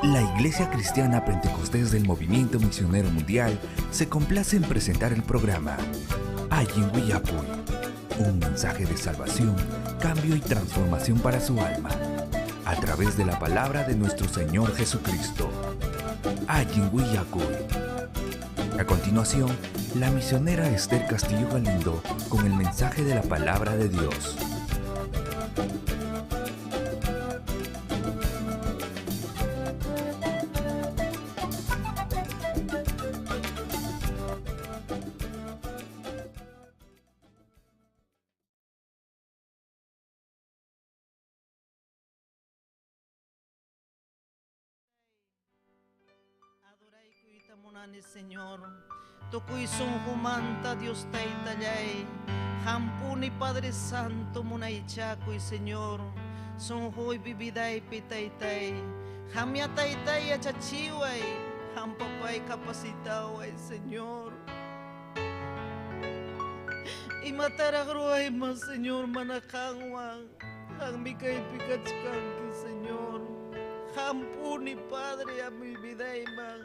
La Iglesia Cristiana Pentecostés del Movimiento Misionero Mundial se complace en presentar el programa Allin Willakuy, un mensaje de salvación, cambio y transformación para su alma, a través de la palabra de nuestro Señor Jesucristo. Allin Willakuy. A continuación, la misionera Esther Castillo Galindo con el mensaje de la palabra de Dios. Adoraykuyta munani, Señor. Tukuy sunqumanta Dios Taytallay. Hampuni Padre Santo munaychakuy, Señor. Sunquypi vidaypi Taytay. Hamya Taytay yachachiway. Hampapay capacitaway, Señor. Imataraq ruwayman, Señor, mana qanwan. Qanmi kaypi kachkanki, Señor. Hampuni, Padre, a mi vidayman.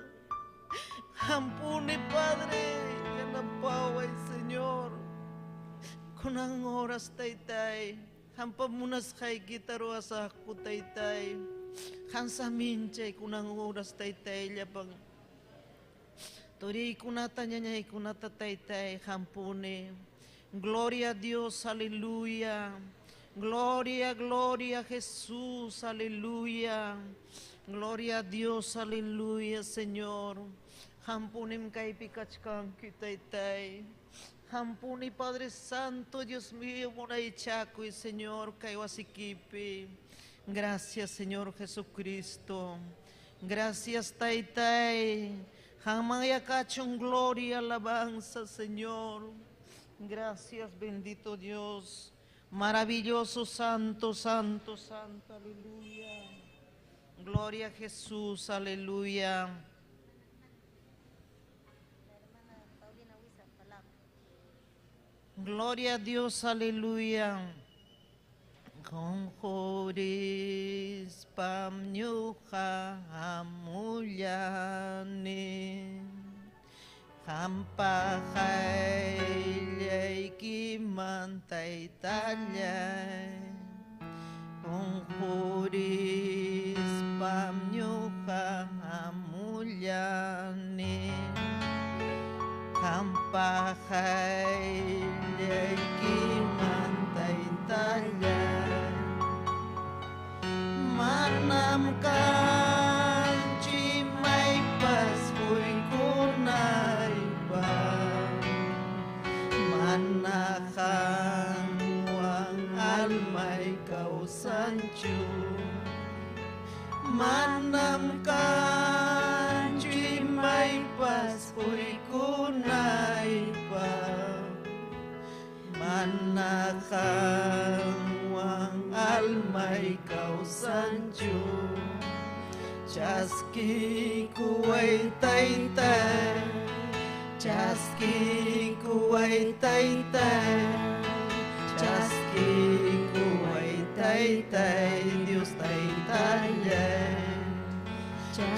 Hampuni, Padre, yanapaway, Señor. Kunan oras, Taytay. Hampa munasqaykita ruwasaqku, Taytay. Hansaminchay kunan oras, Taytay, llapan. Turiykunata, ñañaykunata, Taytay, hampuni. Gloria a Dios, aleluya. Gloria, gloria a Jesús, aleluya. Gloria a Dios, aleluya, Señor. Hampunim kaypi kachkanki, Taytay. Hampuni, Padre Santo, Dios mío, munaychakuy, Señor, kay wasikipi. Gracias, Señor Jesucristo. Gracias, Taytay. Hamayakachun, gloria, alabanza, Señor. Gracias, bendito Dios. Maravilloso, santo, santo, santo, aleluya. Gloria a Jesús, aleluya. Gloria a Dios, aleluya. Con joris pamñuja amullani. Qampa qayllaykiman taytallay qunqurispam ñuqa hamullani Qampa qayllaykiman taytallay manam kanchu imaypas quykunaypaq mana qamwan almay kawsanchu manam kanchu imaypas quykunaypaq mana qamwan almay kawsanchu chaskikuway taytay chaskikuway taytay chaskikuway taytay Dios taytallay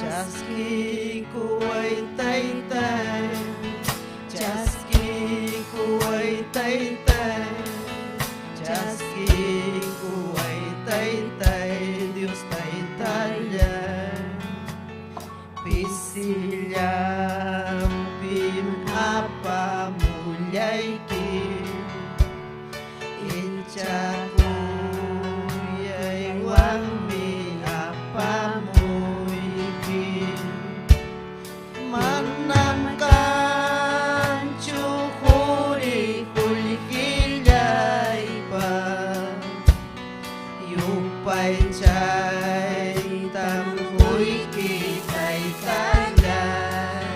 chaskikuway taytay chaskikuway taytay chaskikuway taytay Dios taytallay pisillanpim apamullayki icha kuyaywanmi apamuyki manam kanchu quri qullqillaypas yupaychaytam quyki taytallay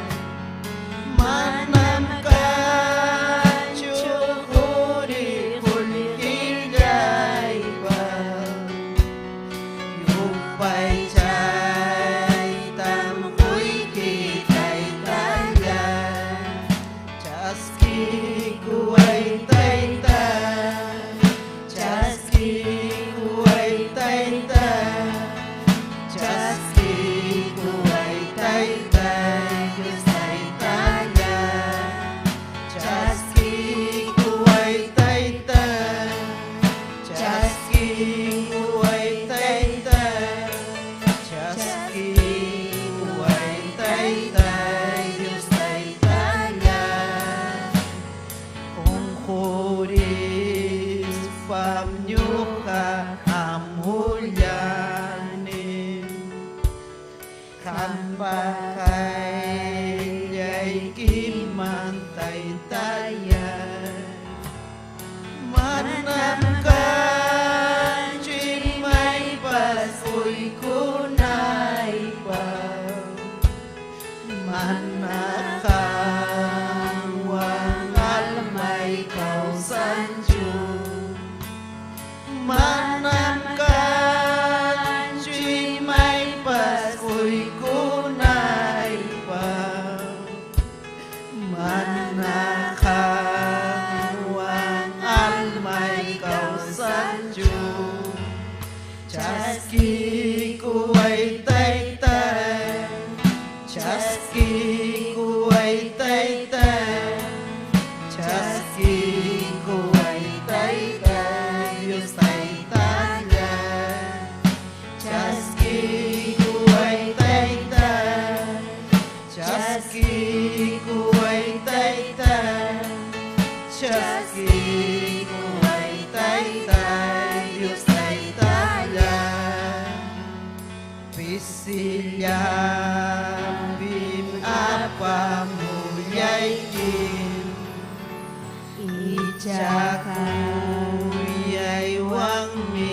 manam kanchu quri qullqillaypas yupaychaytam quyki taytallay chaskikuway taytay chaskikuway taytay chaskikuway taytay Dios taytallay chaskikuway taytay chaskikuway taytay chaskikuway taytay Dios taytallay qunqurispam ñuqa hamullani qampa qayllaykiman taytallay manam kanchu imaypas quykunaypaq mana qamwan almay kawsanchu manam kanchu imaypas quykunaypaq mana qamwan almay kawsanchu chaskikuway taytay chaskikuway taytay chaskikuway taytay Dios taytallay chaskikuway taytay chaskikuway taytay chaskikuway taytay Dios taytallay pisillanpim apamullayki icha kuyaywanmi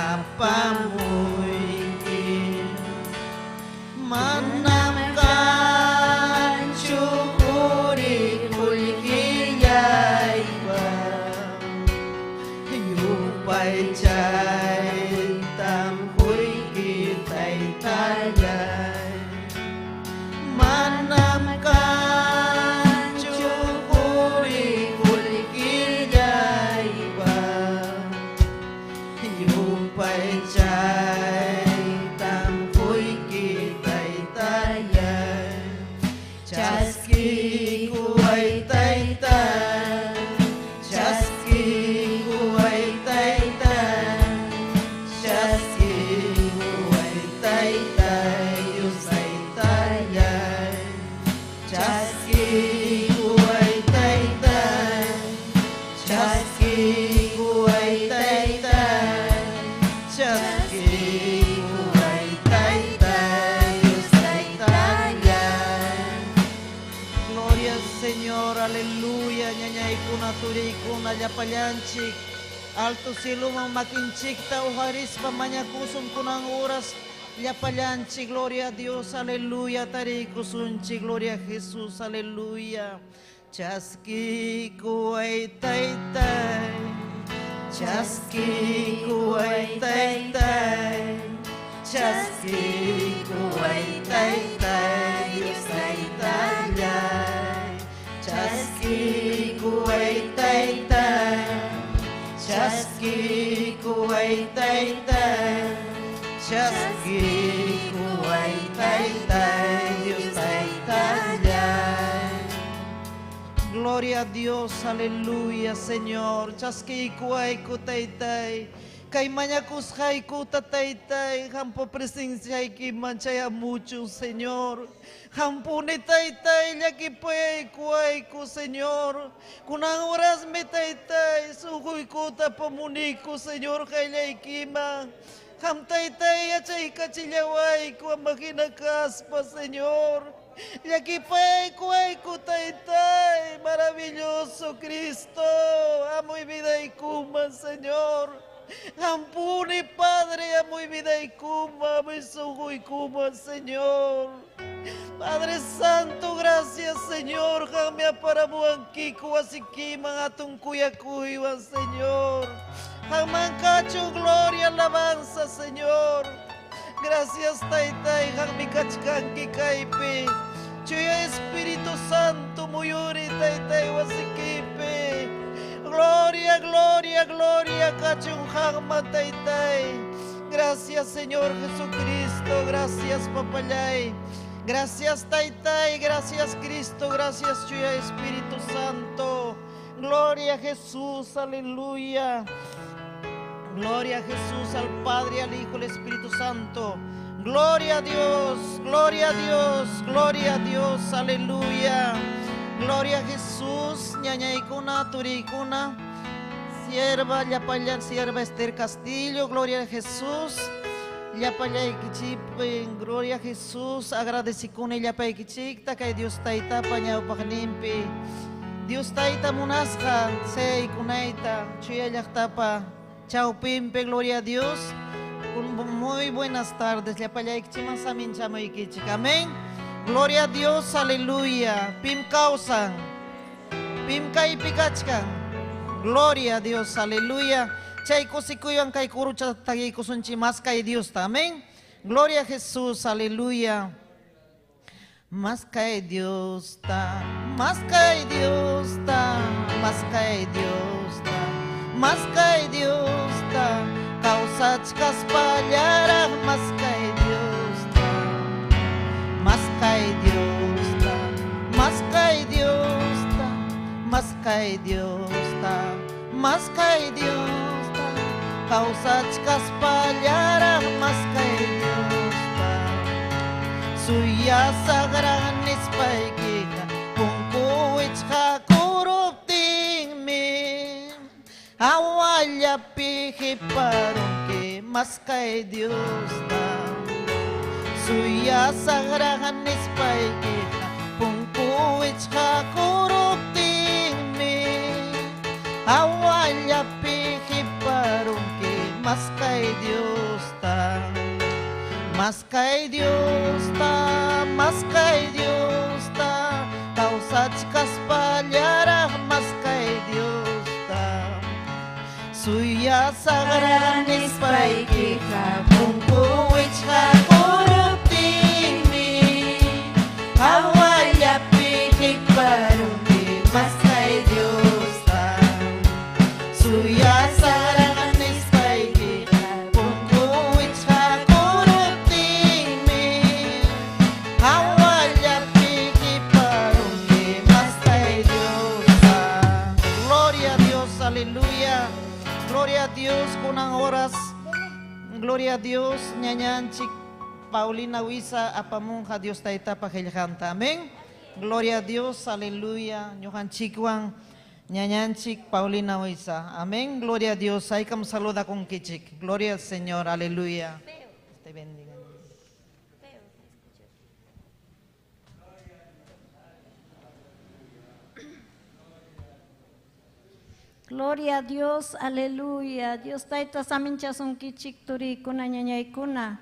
apamuyki manam kanchu quri qullqillaypas yupaychaytam quyki taytallay manam kanchu quri qullqillaypas yupaychaytam quyki taytallay chaskikuway. Chaskiykuway taytay, chaskiykuway taytay, Dios taytallay. Gloria al Señor, aleluya, ñañaykuna, turiykuna, llapallanchik. Alto cieluman makinchikta uharispa mañakusun kunan horas. Llapallanchik, gloria a Dios, aleluya, tarikusunchik, gloria a Jesús, aleluya. Chaskiykuway taytay, chaskiykuway taytay, chaskiykuway taytay, Dios taytallay. Chaskiykuway taytay, chaskiykuway taytay, chaskiykuway taytay, Dios taytallay. Gloria a Dios, aleluya, Señor. Chaskiykuwayku taytay. Kay mañakusqaykuta taytay, qampa presenciaykiman chayamuchun, Señor. Qampuni taytay, llakipaykuwayku, Señor. Kunan horasmi taytay, sunquykuta apamuniku, Señor, qayllaykiman. Qam taytay yachaykachillawayku, ama hina kaspa, Señor. Llakipaykuwayku taytay, maravilloso Cristo, hamuy vidaykuman, Señor. Qampuni Padre, hamuy vidaykuman, hamuy sunquykuman, Señor. Padre Santo, gracias, Señor. Qammi aparamuwankiku wasikiman hatun kuyakuywan, Señor. Qamman kachun gloria, alabanza, Señor. Gracias, taytay, qammi kachkanki kaypi. Chuya Espíritu Santo, muyuri, taytay, wasikipi. Gloria, gloria, gloria, kachun qamman, taytay. Gracias, Señor Jesucristo. Gracias, papallay. Gracias, taytay. Gracias, Cristo. Gracias, Chuya Espíritu Santo. Gloria a Jesús, aleluya. Gloria a Jesús, al Padre, al Hijo, al Espíritu Santo. Gloria a Dios, gloria a Dios, gloria a Dios, aleluya. Gloria a Jesús, ñañaykuna, turiykuna, sierva, llapallan, sierva Esther Castillo, gloria a Jesús. Llapallaykichikpi, gloria a Jesús, agradecikuni llapaykichikta, kay Dios taytapa ñawpaqninpi. Dios tayta munasqa, saykunayta, chuya llaqtapa, chawpinpi, gloria a Dios. Muy buenas tardes, llapallaykichikman saminchamaykichik, amén. Gloria a Dios, aleluya. Pim kawsan, pim kaypi kachkan. Gloria a Dios, aleluya. Chay kusikuywan kay kurucha tagiykusunchik mas kay Diosta, amén. Gloria a Jesús, aleluya. Mas kay Diosta, mas kay Diosta, mas kay Diosta, mas kay Diosta, kawsachkaspallaraq mas kay Diosta, mas kay Diosta, mas kay Diosta, mas kay Diosta, mas kay Diosta, kawsachkaspallaraq mas kay Diosta. Suyasaqraq nispaykiqa punku wichqakuruptinmi hawallapi qiparunki mas kay Diosta. Suyasaqraq nispaykiqa punku wichqakuruptinmi hawallapi qiparunki mas kay Diosta. Mas kay Diosta, mas kay Diosta, kawsachkaspallaraq mas kay Diosta. Suyasaqraq nispaykiqa punku wichqakuruptinmi hawallapi qiparunki mas kay Diosta. Suyasaqraq nispaykiqa punku wichqakuruptinmi hawallapi qiparunki mas kay Diosta. Gloria a Dios, aleluya. Gloria a Dios, kunan horas. Gloria a Dios, ñañanchik Paulina Huiza apamunqa Dios taytapa qillqanta. Amén. Gloria a Dios, aleluya. Ñuqanchikwan Ñañanchik Paulina Huiza. Amén, gloria a Dios. Haykam saluda con kichik. Gloria al Señor, aleluya. Te bendiga. Gloria a Dios, aleluya. Dios tayta saminchasunkichik turikuna ñañaykuna.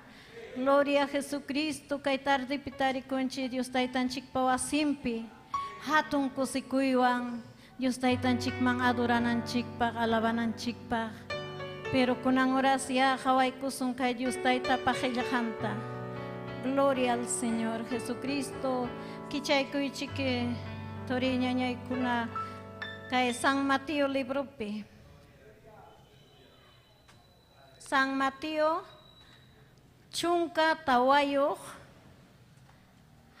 Gloria a Jesucristo, kay tardipi tarikunchik Dios taytanchikpa wasinpi. Hatun kusikuywan Dios taytanchikman adorananchikpaq, alabananchikpaq. Pero kunan horas ya qhawaykusun kay Dios taytapa qillqanta. Gloria al Señor Jesucristo. Kichaykuychik turi ñañaykuna kay San Mateo libropi. San Mateo 14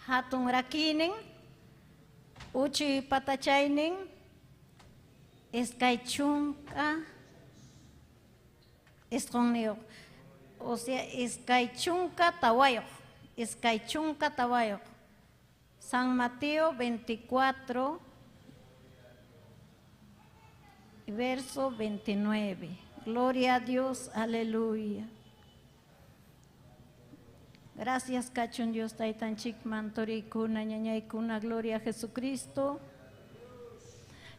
hatun rakinin uchuy patachaynin 29, o sea 24, 24. San Mateo 24 verso 29. Gloria a Dios, aleluya. Gracias, kachun Dios taytanchikman, turikuna, ñañaykuna, gloria a Jesucristo.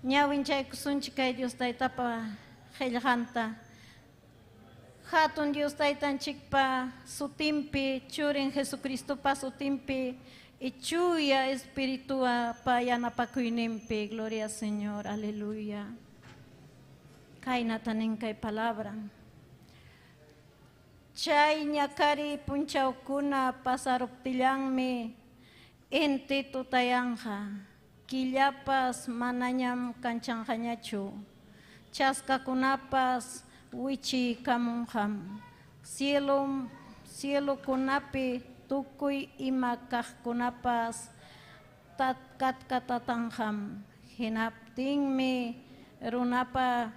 Ñawinchaykusunchik kay Dios taytapa qillqanta. Hatun Dios taytanchikpa sutinpi, churin Jesucristopa sutinpi, y chuya espirituapa yanapakuyninpi. Gloria al Señor, aleluya. Kaynata nin kay palabra. Chay ñakari punchawkuna pasaruptillanmi inti tutayanja, killapas manañam kanchanqañachu, chaskakunapas wichiykamunqam, cielokunapi tukuy ima kaqkunapas katkatatanqam, hinaptinmi runapa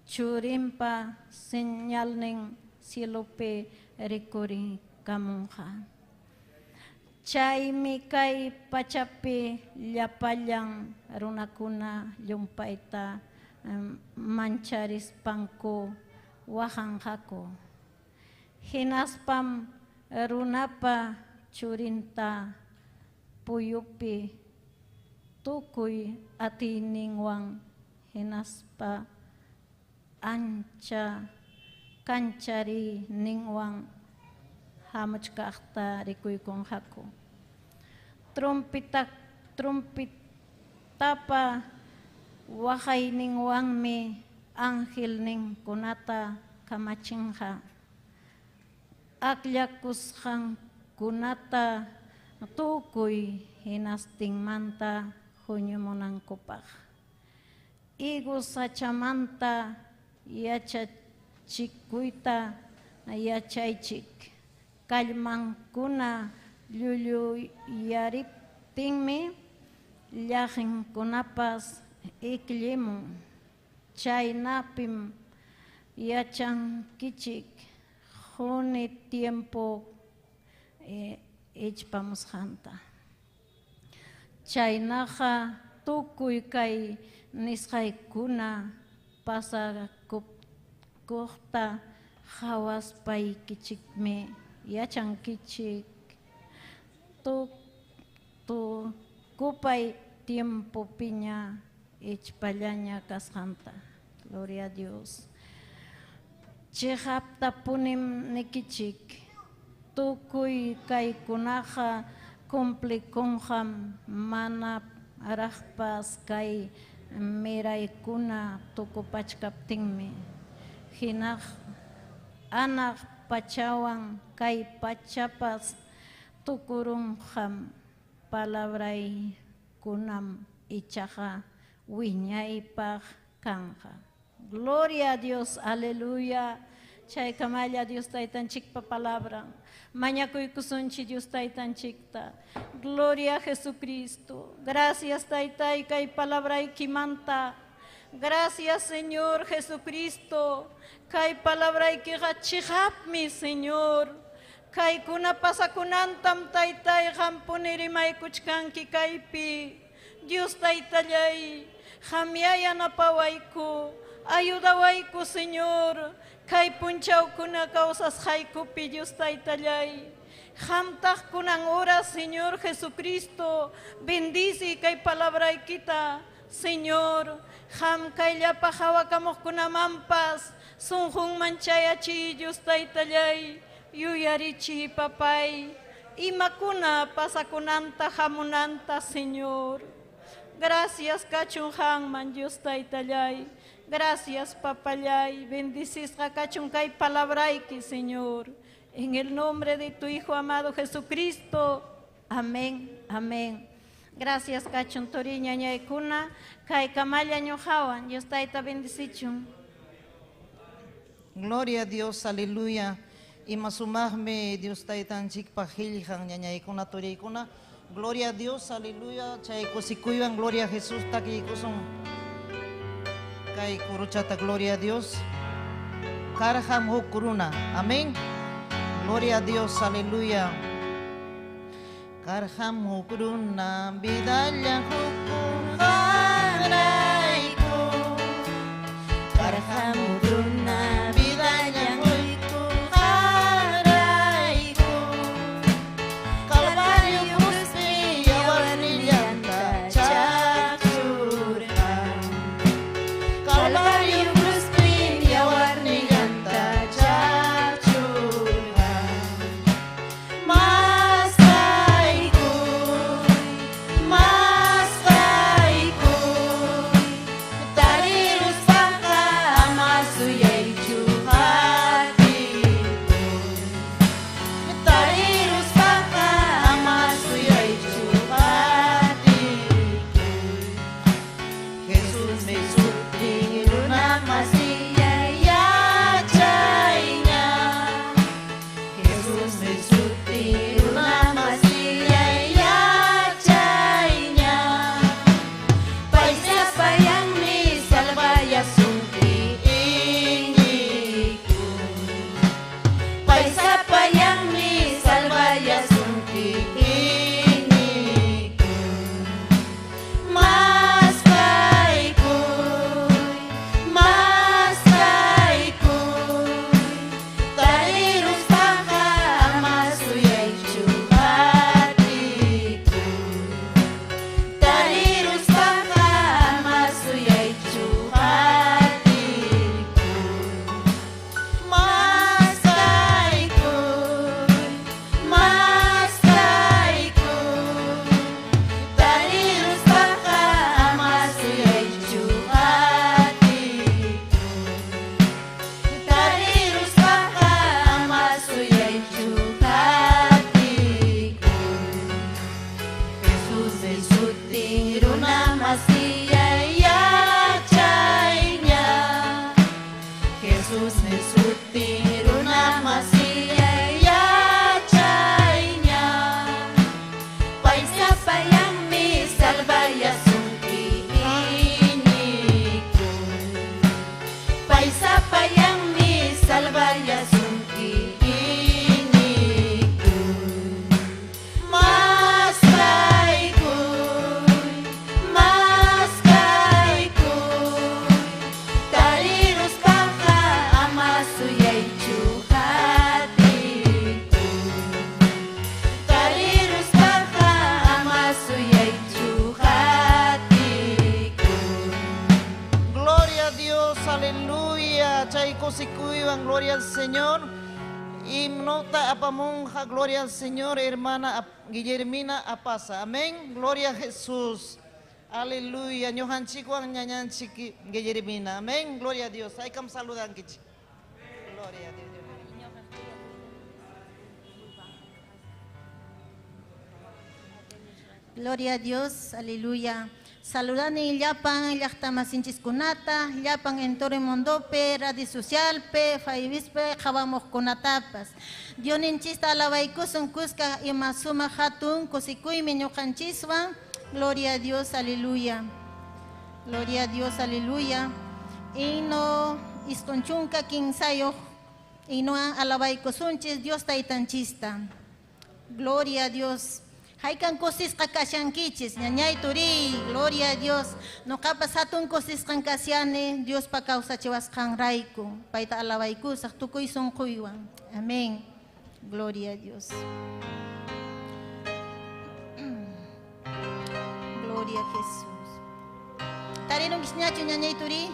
churinpa señalnin cielopi rikurikamunqa. Chaymi kay pachapi llapallan runakuna llumpayta mancharispanku waqanqaku. Hinaspam runapa churinta puyupi tukuy atiyninwan hinaspa ancha kanchariyninwan hamuchkaqta rikuykunqaku. Trompetapa waqayninwanmi angelninkunata kamachinqa. Akllakusqankunata tukuy hinastinmanta huñumunankupaq. Higo sachamanta yachachikuyta yachaychik. Kallmankuna llulluyariptinmi llaqinkunapas ikllimun. Chaynapim yachankichik quni tiempo ichpamusqanta. Chaynaqa tukuy kay nisqaykuna pasakuqta qhawaspaykichikmi yachankichik tukupay tiempopiña ichpallaña kasqanta. Gloria a Dios. Chiqaptapunim nikichik tukuy kaykunaqa cumplikunqam mana raqpas kay miraykuna tukupachkaptinmi. Hinaq anaq pachawan kay pachapas tukurunqam palabraykunam ichaqa wiñaypaq kanqa. Gloria a Dios, aleluya. Chaykamalla Dios taytanchikpa palabra. Mañakuykusunchik Dios taytanchikta. Gloria a Jesucristo. Gracias taytay kay palabraykimanta. Gracias Señor Jesucristo. Kay palabraykiqa chiqapmi Señor. Kaykuna pasakunantam taytay qampuni rimaykuchkanki kaypi. Dios taytallay. Qamyá yanapawayku, ayudawayku, Señor. Kay punchawkuna kawsasqaykupi, Dios Taytallay. Qamtaq kunan hora, Señor Jesucristo, bendice kay palabraykita, Señor. Qam kayllapa hawakamuqkunamanpas sunqunman chayachiy, Dios Taytallay, yuyarichiy, papay, imakuna pasakunanta hamunanta, Señor. Gracias kachun qamman, Dios Taytallay. Gracias, papallay. Bendicisqa kachun kay palabrayki, Señor. En el nombre de tu Hijo amado Jesucristo. Amén, amén. Gracias kachun turi ñañaykuna. Kay kamalla ñuqawan. Dios Tayta bendicichun. Gloria a Dios, aleluya. Ima sumaqmi Dios Taytanchikpa qillqan ñañaykuna turiykuna. Gloria a Dios, aleluya. Chay kusikuywan, gloria a Jesús, takiykusun. Kay kuruchata, gloria a Dios. Karqam huk runa. Amén. Gloria a Dios, aleluya. Karqam huk runa, vidallan hukunqanrayku. Karqam huk runa, vidallan hukunqanrayku. Calvario cruzpi yawarnillanta chaqchurqa. Calvario cruzpi yawarnillanta chaqchurqa. Maskaykuy, maskaykuy, tariruspaqa ama suyaychu qatikuy. Tariruspaqa ama suyaychu qatikuy. Jesusmi sutin runa masillay yachayña. Jesusmi sutin runa masillay yachayña. Pay sapayanmi salvayasunki iñikuy. Pay sapayanmi salvayasunki iñikuy. Maskaykuy, maskaykuy, tariruspaqa ama suyaychu qatikuy. Tariruspaqa ama suyaychu qatikuy. Maskaykuy, maskaykuy, tariruspaqa ama suyaychu qatikuy. Tariruspaqa ama suyaychu qatikuy. Jesusmi sutin runa masillay yachayña. Jesusmi sutin runa masillay yachayña. Pay sapayanmi salvayasunki iñikuy. Pay sapayanmi salvayasunki iñikuy. Maskaykuy, maskaykuy, tariruspaqa ama suyaychu qatikuy. Tariruspaqa ama suyaychu qatikuy. Gloria a Dios, aleluya. Chay kusikuywan, gloria al Señor. Himnota apamunqa, gloria al Señor, hermana Guillermina Apaza. Amén. Gloria a Jesús. Aleluya. Ñuqanchikwan ñañanchik Guillermina. Amén. Gloria a Dios. Haykam saludankichik. Gloria a Dios. Gloria a Dios, aleluya. Saludani llapan llaqtamasinchikkunata, llapan entore mundope, radio socialpe, faibispe, qhawamuqkunatapas. Dioninchista alabaykusun kuska ima sumaq hatun kusikuymi ñuqanchiswan. Gloria a Dios, aleluya. Gloria a Dios, aleluya. Himno isqunchunka kinsayuq, himnowan alabaykusunchis Dios taytanchista. Gloria a Dios. Haykan kusisqa kashankichis, ñañay turiy, gloria a Dios. Nuqapas hatun kusisqan kashani, Diospa kawsachiwasqanrayku. Payta alabaykusaq tukuy sunquywan. Amén. Gloria a Dios. Gloria a Jesús. Tarirunkichñachu ñañay turiy?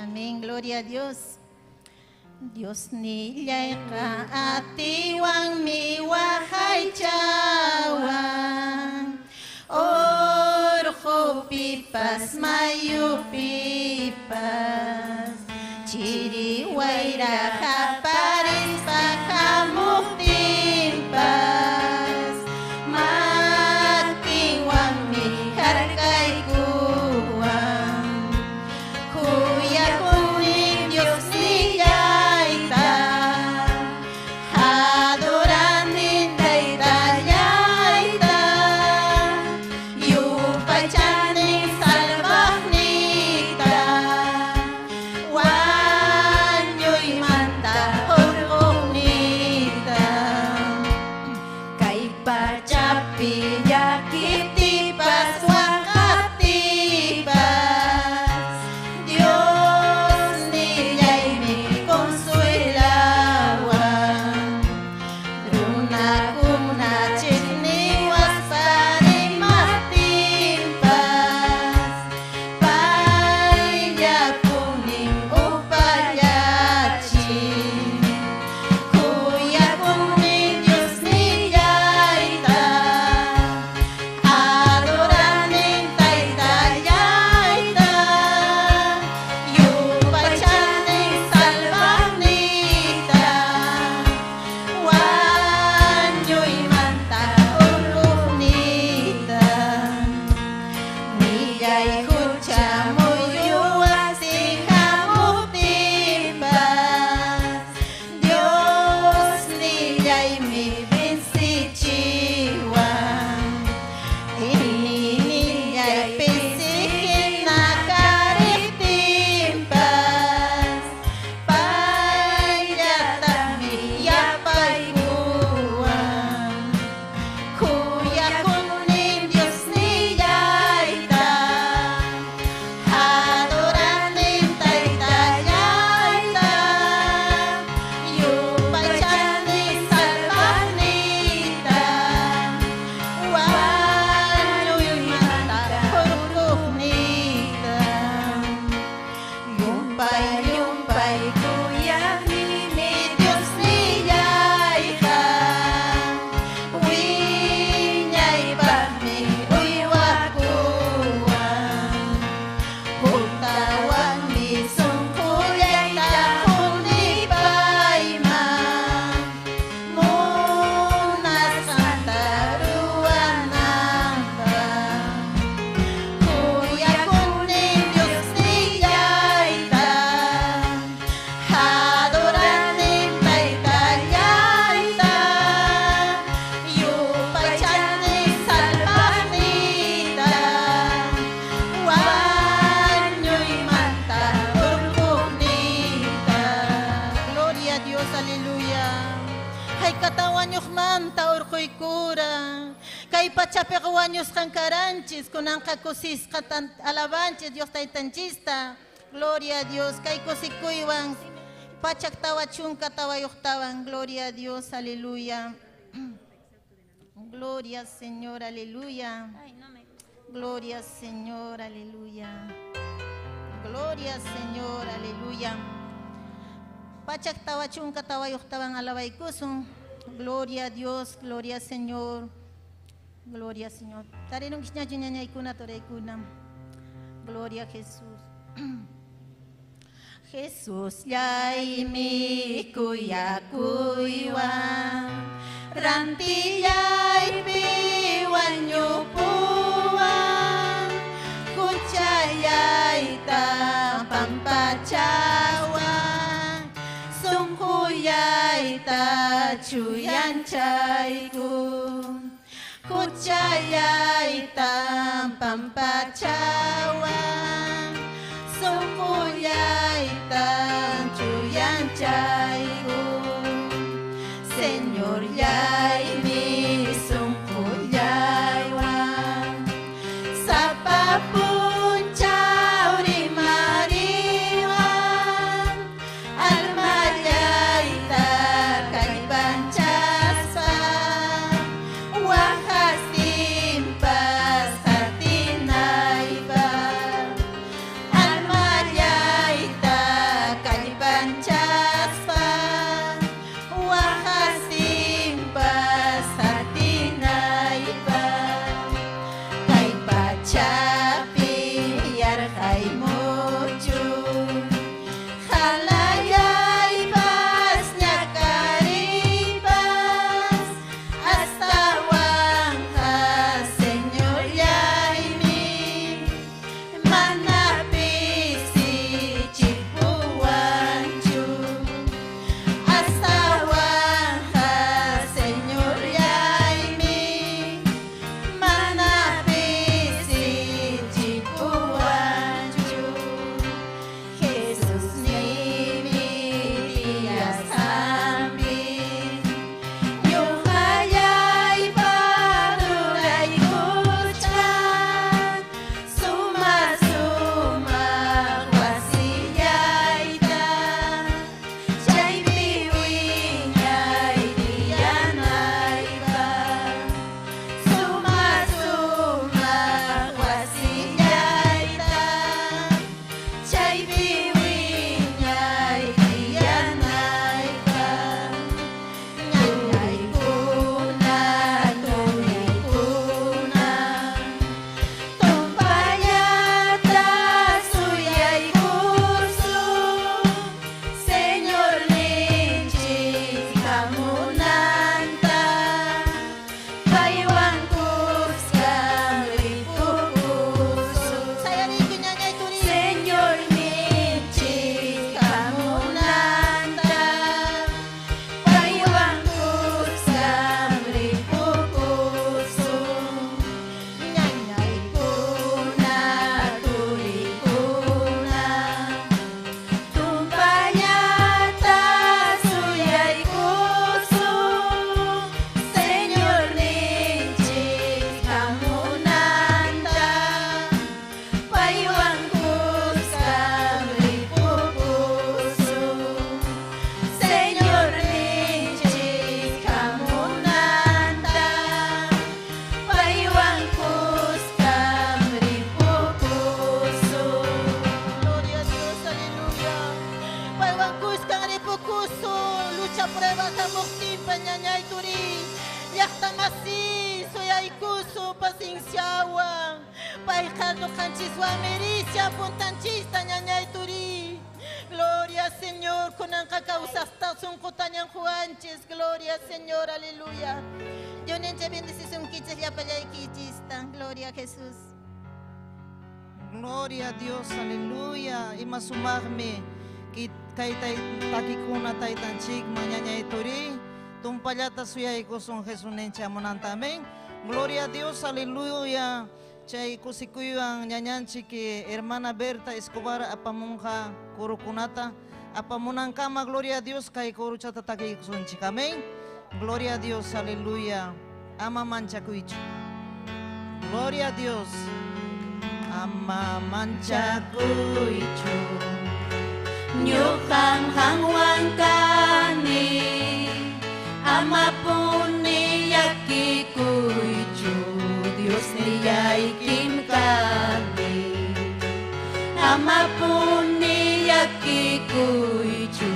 Amén, gloria a Dios. Dios nillayqa atiwanmi waqaychawan, urqupipas mayupipas, chiri wayra qaparispa hamuqtinpas, makinwanmi harkaykuwan. Kuyakuni Dios nillayta, adorani taytallayta, yupaychani salvaqniyta, wañuymanta hurquqniyta. Kay pachapi llakiptipas waqaptipas, Dios nillaymi consuelawan. Runakuna chiqniwaspa rimaptinpas, payllapunin upallachin. Kuyakuni Dios nillayta, adorani taytallayta, yupaychani salvaqniyta, wañuymanta hurquqniyta. Millay hucha muyuwaqtin hamuqtinpas, Dios nillaymi vencichiwan. Iñiynillay pisi hina kariqtinpas, payllataqmi yapaykuwan. Kuyakuni Dios nillayta, adorani taytallayta, yupaychani salvaqniyta, wañuymanta hurquqniyta. Llumpay, llumpay kuyaqniymi Dios nillayqa, wiñaypaqmi uywakuwan. Juntawanmi sunqullayta qunipayman, munasqanta ruwananpaq. Kuyakuni Dios nillayta, adorani taytallayta, yupaychani salvaqniyta, wañuymanta hurquqniyta. Gloria a Dios, aleluya. Haykatan wañuqmanta hurquykura. Kay pachapiqa wañusqan karanchis, kunanqa kusisqa alabanchis Dios taytanchista. Gloria a Dios, kay kusikuywan 144, gloria a Dios, aleluya. Gloria Señor, aleluya. Gloria Señor, aleluya. Gloria Señor, aleluya. 144 alabaykusun. Gloria a Dios, gloria Señor. Gloria Señor. Tarirunkichñachu ñañaykuna turaykuna. Gloria a Jesús. Jesús llaymi kuyakuywan, rantillaypi wañupuwan, huchallayta pampachawan, sunqullayta chuyanchaykun, huchallayta pampachawan, sunqullayta chuyanchaykun. Señor, llaymi sunqullayta Suyaykusun lucha prueba hamuqtinpa ñañay turiy. Llaqta masi suyaykusun pacienciawan. Payqa ñuqanchiswanmi rishan puntanchista ñañay turiy. Gloria Señor, kunanqa kawsaqta sunqutañan quwanchis. Gloria Señor, aleluya. Diosninchik bendecisunkichis llapallaykichista. Gloria a Jesús. Gloria a Dios, aleluya. Ima sumaqmi kay takikuna taytanchikman ñañay turiy. Tumpallata suyaykusun Jesusninchik hamunanta. Amén. Gloria a Dios, aleluya. Chay kusikuywan ñañanchik hermana Berta Escobar apamunqa kurukunata. Apamunankama, gloria a Dios, kay kuruchata takiykusunchik. Amén. Gloria a Dios, aleluya. Ama manchakuychu. Gloria a Dios. Ama manchakuychu. Ñuqam qanwan kani. Amapuni llakikuychu. Diosniyaykim kani. Amapuni llakikuychu.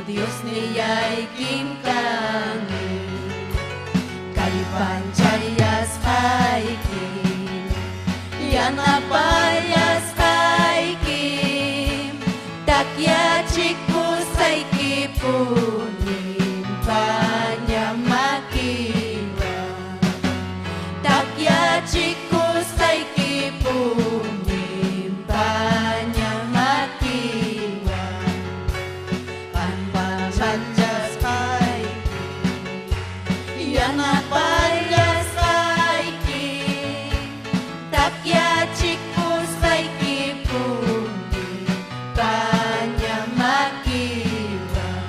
Diosniyaykim kani. Kallpanchayasqayki. Yanapayasqayki. Takyachikusaykipuni paña makiwan. Takyachikusaykipuni paña makiwan. Kallpanchayasqayki. Yanapayasqayki. Takyachikusaykipuni paña makiwan.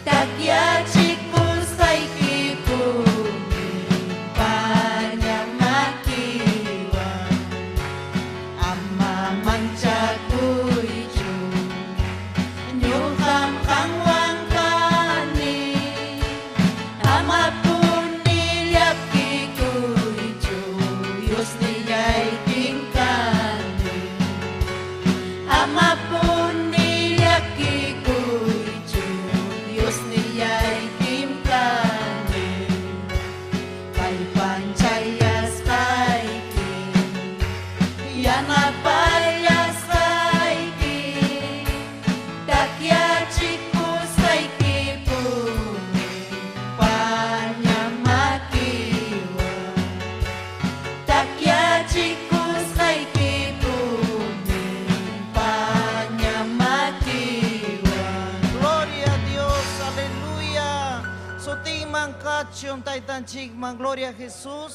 Takyachikusaykipuni paña makiwan. Ama manchakuychu. Ñuqam qanwan kani. Amapuni llakikuychu. Diosniyaykim kani. Amapuni llakikuychu. Diosniyaykim kani. Kallpanchayasqayki. Yanapayasqayki. Takyachikusaykipuni paña makiwan. Takyachikusaykipuni paña makiwan. Gloria a Dios, aleluya. Sutinman kachun taytanchikman, gloria a Jesús.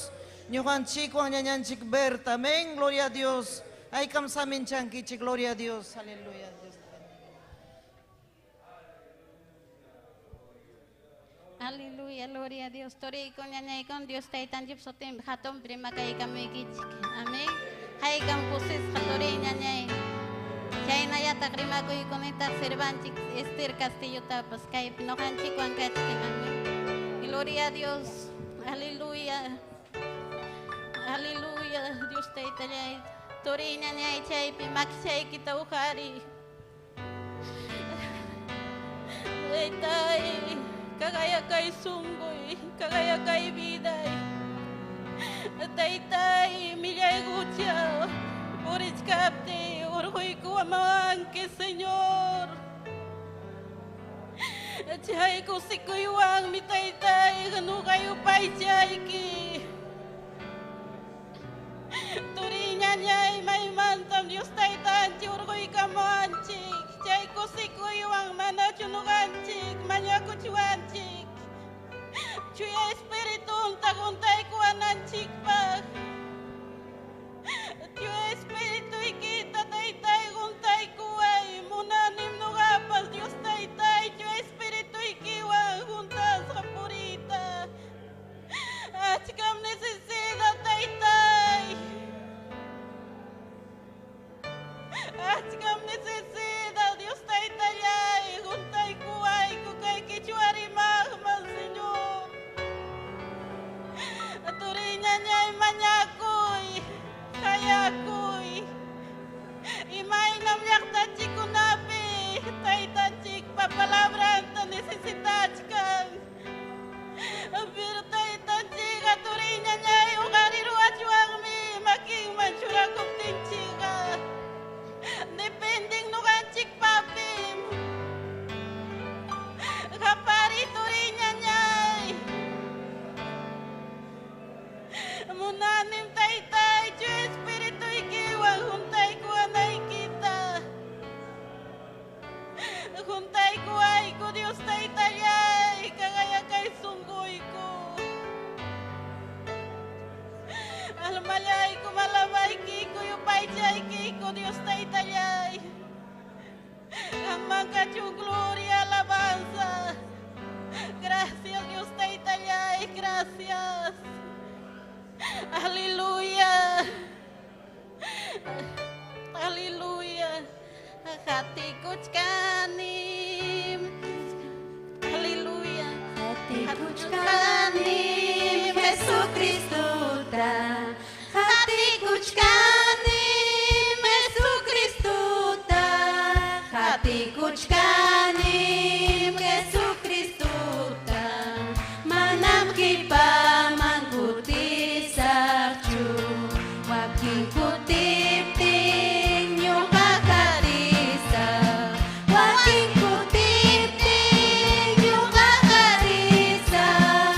Ñuqanchikwan ñañanchik Berta, amén, gloria a Dios. Haykam saminchankichik, gloria a Dios, aleluya. Dios te bendiga. Aleluya, gloria a Dios. Turikun ñañaykun Dios taytanchik sutinpi hatunpi rimakaykamuykichik. Amén. Haykam kusisqa turiy ñañay. Chaynallataq rimakuykunitaq sirvanchik Esther Castillotapas kaypi ñuqanchikwan kachkan. Amén. Gloria a Dios. Aleluya. Aleluya, Dios taytallay. Turiy ñañay chaypi makichaykita uqariy. Taytay, kagaya kay sunquy, kagaya kay viday. Taytay, millay hucha, purichkaptiy, urquykuwamanki, Señor. Chay kusikuywanmi, taytay, ñuqa yupaychayki. Turiy ñañay, maymantam Dios taytanchik urquykamuwanchik. Chay kusikuywan manachu ñuqanchik mañakuchiwanchik. Chuya espiritunta juntaykuwananchikpaq. Chuya espirituykita taytay juntaykuway. Munanim ñuqapas Dios taytay chuya espirituykiwan juntasqa puriyta. Achkam necesidad taytay. Achkam necesidad Dios taytallay juntaykuwayku kay qichwa rimaqman, Señor. Turiy ñañay maña Taytanchikpa palabranta necesitachkan. Pero taytanchikqa turiy ñañay uqariruwachwanmi makinman churakuptinchikqa. Dependen ñuqanchikpapim. Qapariy turiy ñañay. Munanim taytay Chuya Espirituykiwan juntaykuwanaykita. Juntaykuwayku Dios taytallay kagayakay sunquyku. Almallayku alabaykiku yupaychaykiku Dios taytallay. Qamman kachun gloria alabanza. Gracias Dios taytallay, gracias. Aleluya. Aleluya. Qatikuchkanim. Aleluya. Qatikuchkanim Jesucristota. Qatikuchkanim Jesucristota. Qatikuchkanim Jesucristota. Manam qipaman kutisaqchu. Wakin kutiptin ñuqa qatisaq. Wakin kutiptin ñuqa qatisaq.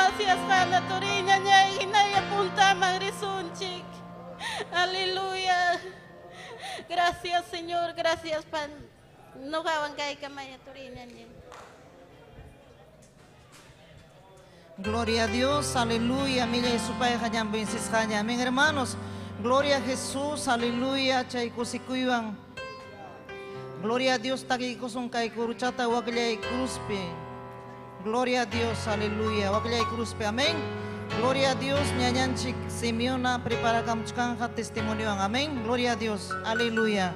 Demasiasqana turiy ñañay hinalla puntaman risunchik. Aleluya. Gracias, Señor, gracias pan. Noqawan kaykamaya turiy ñañay. Gloria a Dios, aleluya. Millay supayqa ñan vencisqaña. Amén, hermanos. Gloria a Jesús, aleluya. Chay kusikuywan. Gloria a Dios, takiykusun kay kuruchata wakllay cruzpi. Gloria a Dios, aleluya. Wakllay cruzpi, amén. Gloria a Dios, ñañanchik Simeona preparakamuchkanja testimoniowan. Amén. Gloria a Dios, aleluya.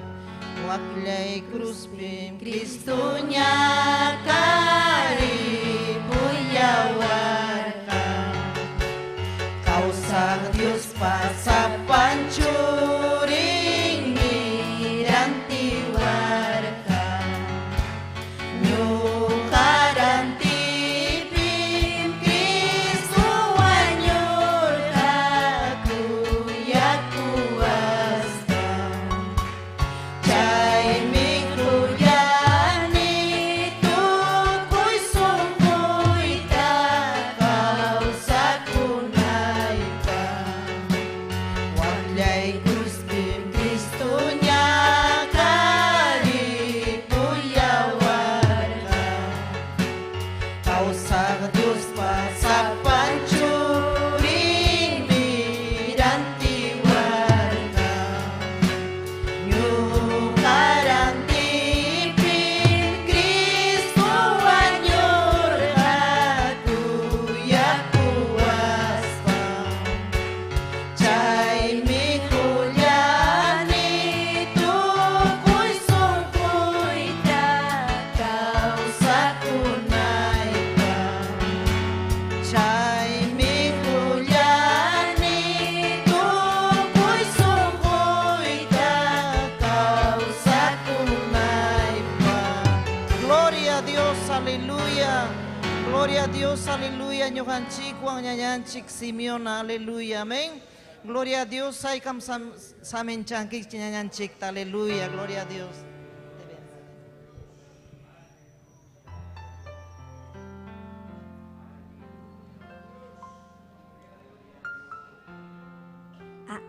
Wakllay cruzpi, Cristo ñakaripuyawarqa. Kawsaq Dios pasapan churinmi rantiwarqa. Ñuqa rantipim Cristo wañurqa kuyakuwaspa. Chaymi quyani tukuy sunquyta kawsakunaypaq. Wakllay cruzpim Cristo ñakaripuyawarqa. Kawsaq Dios pasapan churinmi rantiwarqa. Ñuqa rantipim Cristo wañurqa kuyakuwaspa. Chaymi quyani tukuy sunquyta kawsakunaypaq. Chaymi quyani tukuy sunquyta kawsakunaypaq. Gloria a Dios, aleluya. Gloria a Dios, aleluya. Ñuqanchikwan ñañanchik Simeona, aleluya. Amén. Gloria a Dios, haykam samenchankichik ñañanchikta, aleluya. Gloria a Dios.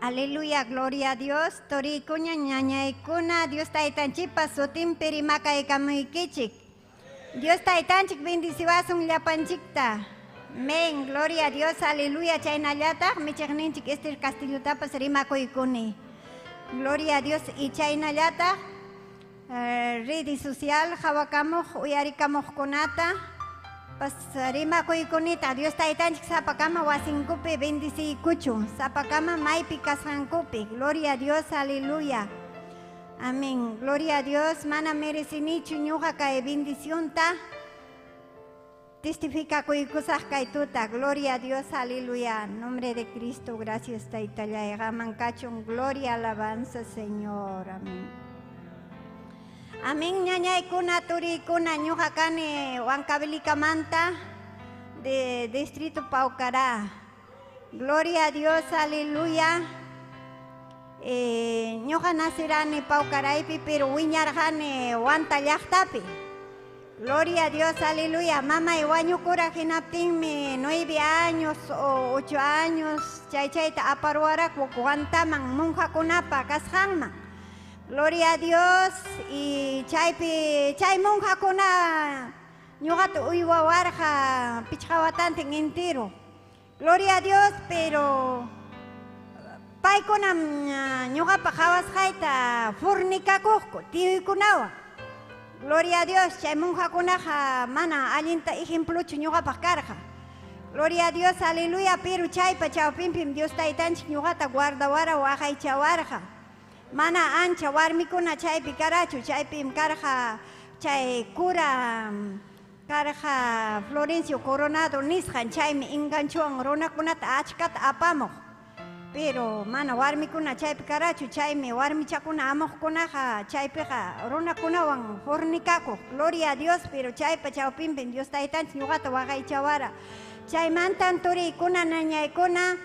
Aleluya, gloria a Dios. Torikuña, ñañaykuna, Dios taytanchikpa sutinpi rimakaykamuykichik. Dios taytanchik bendiciwasun llapanchikta. Amén, gloria a Dios, aleluya. Chaynallataq michiqninchik Esther Castillotapas rimakuykuni. Gloria a Dios y chaynallataq rede social hawakamuq uyarikamuqkunata pas rimakuykunita. Dios taytanchik sapakama wasinkupi bendiciykuchun, sapakama maypi kasqankupi. Gloria a Dios, aleluya. Amén. Gloria a Dios. Mana merecinichu ñuqa kay bendicionta. Testifica kuykusaq kay tuta. Gloria a Dios, aleluya. En nombre de Cristo, gracias taytallay. Qaman kachun, gloria, alabanza, Señor. Amén. Amén, ñañaykuna, turiykuna, ñuqa kani Huancavelica-manta de Distrito Paucará. Gloria a Dios, aleluya. Ñuqa nacirani Paucaraypi, pero wiñarqani Huanta llaqtapi. Gloria a Dios, aleluya. Mamay wañukura hinaptinmi 9 años o 8 años chay chayta aparwaraku Huantaman monjakunapa kasqanman. Gloria a Dios y chaypi chay monjakuna ñuqata uywawarqa pichqa watantin entero. Gloria a Dios, pero paykunam ñuqapa qhawasqayta fornicakuqku tiyuykunawan. Gloria a Dios, chay monjakunaqa mana allinta ejemplochu ñuqapaq karqa. Gloria a Dios, aleluya, pero chaypa chawpinpim Dios taytanchik ñuqata guardawara waqaychawarqa. Mana ancha warmikuna chaypi karachu, chaypim karqa chay cura karqa Florencio Coronado nisqan, chaymi enganchuwan runakunata achkata apamuq. Pero mana warmikuna chaypi karachu, chaymi warmichakuna amuqkunaqa chaypiqa runakunawan fornicakuq. Gloria a Dios, pero chaypa chawpinpim Dios taytanchik ñuqata waqaychawara. Chaymantan turiykuna ñañaykuna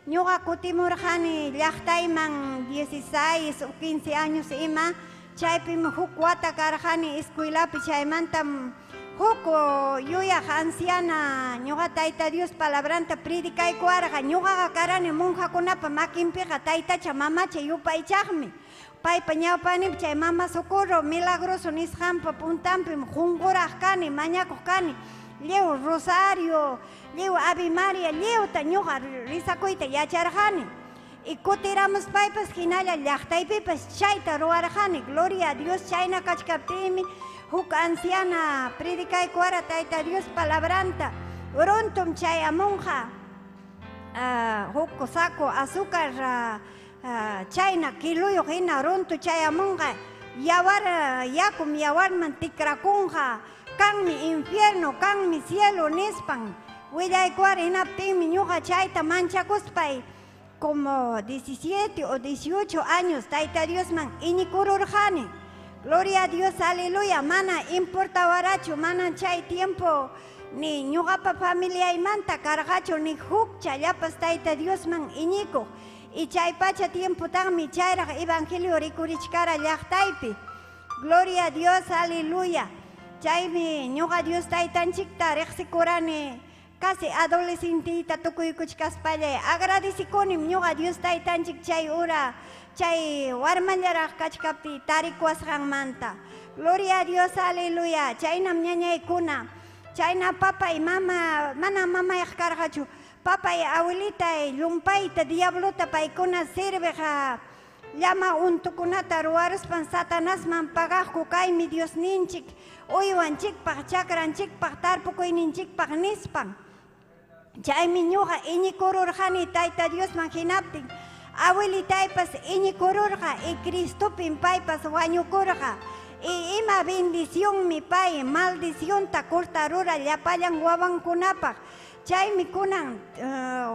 ñuqa kutimurqani llaqtayman 16 o 15 años ima, chaypim huk wata karqani escuelapi, chaymantam Huk yuyaq anciana ñuqa Tayta Dios palabranta predicaykuwarqa. Ñuqaqa karani monjakunapa makinpiqa taytacha mamacha yupaychaqmi. Paypa ñawpaqninpi chay mama socorro milagroso nisqanpa puntanpim qunquraq kani, mañakuq kani. Lliw rosario, lliw Ave María, lliwta ñuqa rizakuyta yacharqani. Y kutiramuspaypas hinalla llaqtaypipas chayta ruwarqani. Gloria a Dios, chayna kachkaptiymi huk anciana predicaykuwara Tayta Dios palabranta. Runtum chayamunqa huk saco azúcar chayna kiluyuq hina runtu chayamunqa, yawar yakum yawarman tikrakunqa, kanmi infierno, kanmi cielo nispan willaykuwara. Hinaptinmi ñuqa chayta manchakuspay como 17 o 18 años Tayta Diosman iñikururqani. Gloria a Dios, aleluya. Mana importawarachu, mana chay tiempo ni ñuqapa familiaymanta karqachu ni hukchallapas Tayta Diosman iñikuq. Y chay pacha tiempotaqmi chayraq evangelio rikurichkara llaqtaypi. Gloria a Dios, aleluya. Chaymi ñuqa Dios Taytanchikta riqsikurani casi adolescentita tukuykuchkaspallay. Agradecikunim ñuqa Dios Taytanchik chay hora, chay warmallaraq kachkaptiy tarikuwasqanmanta. Gloria a Dios, aleluya. Chaynam ñañaykuna, chayna papay mama, mana mamayaq karqachu. Papay abuelitay llumpayta diablota paykuna sirviq llama untukunata ruwaruspan Satanasman pagaqku kaymi Diosninchik uywanchikpaq, chakranchikpaq, tarpukuyninchikpaq nispan. Chaymi ñuqa iñikururqani Tayta Diosman hinaptin. Abuelitaypas iñikururqa y Cristopim paypas wañukurqa. Y ima bendicionmi pay maldicionta cortarura llapallan wawankunapaq. Chaymi kunan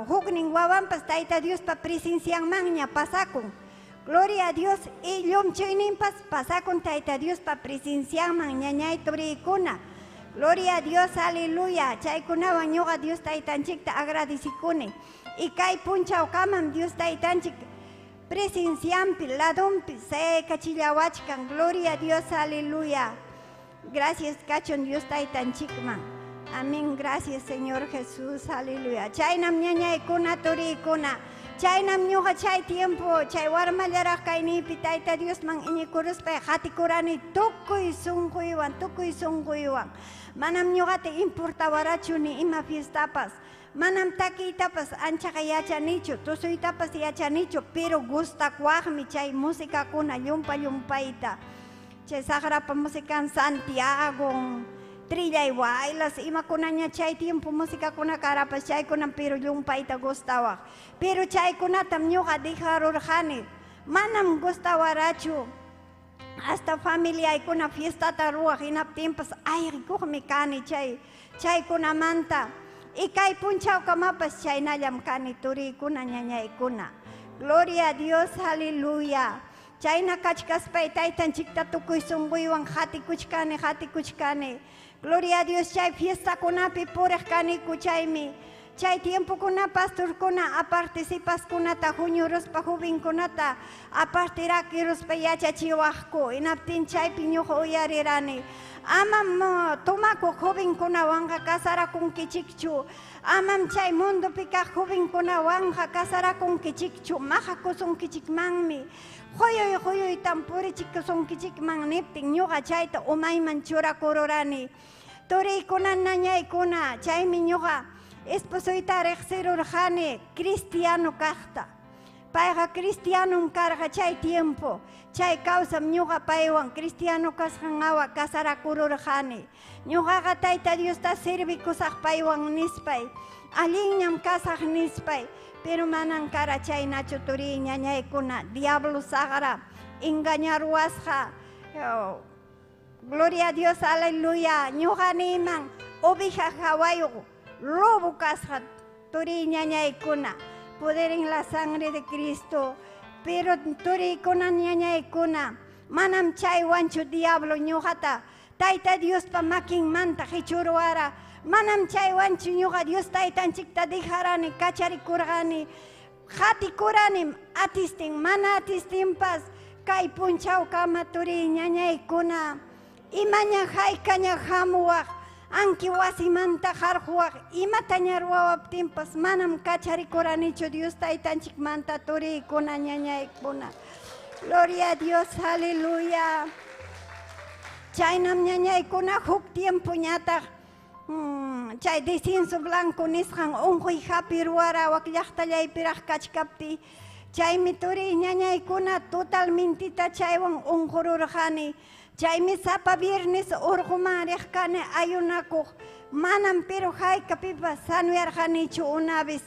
huknin wawanpas Tayta Diospa presencianmanña pasakun. Gloria a Dios y llumchuyninpas pasakun Tayta Diospa presencianman ñañay turiykuna. Gloria a Dios, aleluya. Chaykunawan ñuqa Dios Taytanchikta agradecikuni. Y kay punchawkamam Dios Taytanchik presencianpi, ladunpi sayaykachillawachkan. Gloria a Dios, aleluya. Gracias kachun Dios Taytanchikman. Amén, gracias Señor Jesús, aleluya. Chaynam ñañaykuna, turiykuna. Chaynam ñuqa chay tiempo, chay warmallaraq kaynipi Tayta Diosman iñikuruspay qatikurani tukuy sunquywan, tukuy sunquywan. Manam ñuqata importawarachu ni ima fiestapas. Manam takiytapas anchaqa yachanichu, tusuytapas yachanichu, pero gustakuwaqmi chay musikakuna llumpa llumpayta. Chay saqrapa musikan Santiago, trillay waylas, imakunaña chay tiempo musikakuna karapas chaykunam pero llumpayta gustawaq. Pero chaykunatam ñuqa dejarurqani. Manam gustawarachu. Hasta familiaykuna fiestata ruwaq hinaptinpas ayqikuqmi kani chay chaykunamanta. Y kay punchawkamapas chaynallam kani turiykuna ñañaykuna. Gloria a Dios, aleluya. Chayna kachkaspay Taytanchikta tukuy sunquywan qatikuchkani, qatikuchkani. Gloria a Dios, chay fiestakunapi puriq kaniku chaymi. Chay tiempokuna pastorkuna aparte sipaskunata huñuruspa jovenkunata aparte rakiruspa yachachiwaqku. Hinaptin chaypi ñuqa uyarirani. Amam tomakuq jovenkunawanqa casarakunkichikchu. Amam chay mundopi kaq jovenkunawanqa casarakunkichikchu. Maqakusunkichikmanmi. Quyuy quyuytam purichikusunkichikman niptin ñuqa chayta umayman churakururani. Turiykuna ñañaykuna chaymi ñuqa esposoyta riqsirurqani cristiano kaqta. Payqa cristianom karqa chay tiempo. Chay kawsam ñuqa paywan cristiano kasqanwan casarakururqani. Ñuqaqa Tayta Diosta servikusaq paywan nispay. Allinñam kasaq nispay. Pero manan kara chaynachu turiy ñañaykuna. Diablo saqra engañaruwasqa. Gloria a Dios, aleluya. Ñuqa niyman oveja hawayuq lobo kasqa turiy ñañaykuna. Poder en la sangre de Cristo. Pero turiykuna ñañaykuna manam chaywanchu diablo ñuqata Tayta Diospa makinmanta qichuruwara. Manam chaywanchu ñuqa Dios Taytanchikta dejarani, kacharikurqani. Qatikuranim atistin, mana atistinpas kay punchawkama turiy ñañaykuna. Imaña haykaña hamuwaq. Anki wasimanta qarquwaq imataña ruwawaptinpas manam kacharikuranichu Dios taytanchikmanta turiykuna ñañaykuna. Gloria a Dios, aleluya. Chaynam ñañaykuna huk tiempo ñataq chay descenso blanco nisqan unquy hapiruwara wak llaqtallaypiraq kachkaptiy. Chaymi turiy ñañaykuna totalmentita chaywan unqururqani. Chaymi sapa viernes urquman riq kani ayunakuq. Manam pero haykapipas sanuyarqanichu una vez.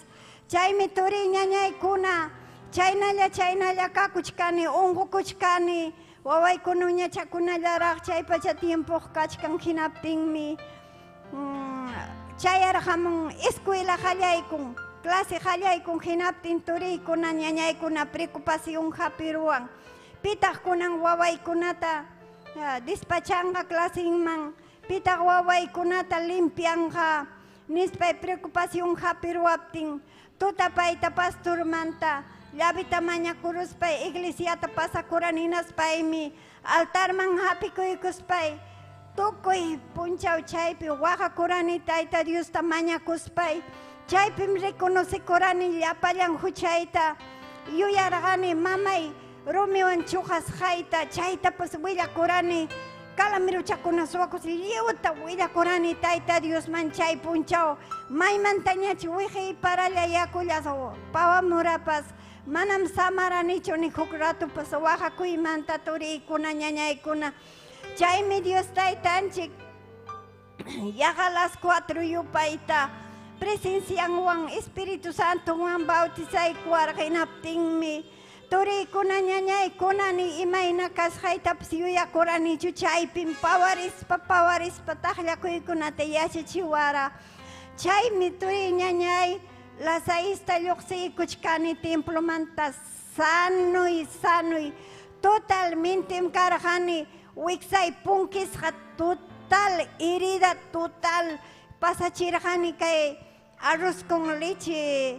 Chaymi turiy ñañaykuna chaynalla chaynalla kakuchkani unqukuchkani. Wawaykuna uñachakunallaraq chay pacha tiempoq kachkan hinaptinmi chayarqamun escuela qallaykun, clase qallaykun hinaptin turiykuna ñañaykuna preocupación hapiruwan. Pitaq kunan wawaykunata despachanqa clasinman, pitaq wawaykunata limpianqa nispay preocupación hapiruwaptin tutapayta pastormanta llavita mañakuruspay iglesiata pasakurani hinaspaymi altarman hapikuykuspay tukuy punchaw chaypi waqakurani Tayta Diosta mañakuspay chaypim reconocekurani llapallan huchayta yuyarqani mamay rumiwan chuqasqayta chaytapas willakurani kalamiruchakuna suwakus lliwta willakurani Tayta Diosman chay punchaw maymantañach wiqiy paralla yakullas pawamurapas manam samaranichu ni huk ratupas waqakuymanta turiykuna ñañaykuna. Chaymi Dios taytanchik yaqa las 4 yupayta presencianwan Espíritu Santowan bautizaykuwarqa hinaptinmi turiykuna ñañaykuna ni imayna kasqaytapas yuyakuranichu chaypim pawarispa pawarispa taqllakuykunata yachachiwara. Chaymi turiy ñañay las 6 lluqsiykuchkani templomanta sanuy sanuy totalmente karqani wiksay punkisqa total herida total pasachirqani kay arroz con leche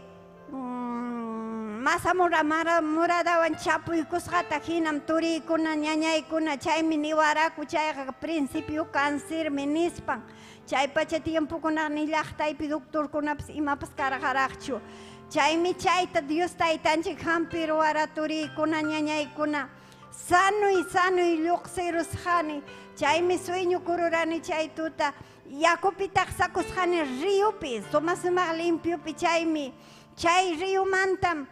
masa moradawan chapuykusqata hinam turiykuna ñañaykuna chaymi niwaraku chayqa principio cancermi nispan. Chay pacha tiempokuna ni llaqtaypi doctorkunapas imapas karqaraqchu. Chaymi chayta Dios taytanchik hampiruwara turiykuna ñañaykuna. Sanuy sanuy lluqsirusqani. Chaymi sueñokururani chay tuta. Yakupi taqsakusqani ríopi, sumaq sumaq limpiopi chaymi. Chay ríomantam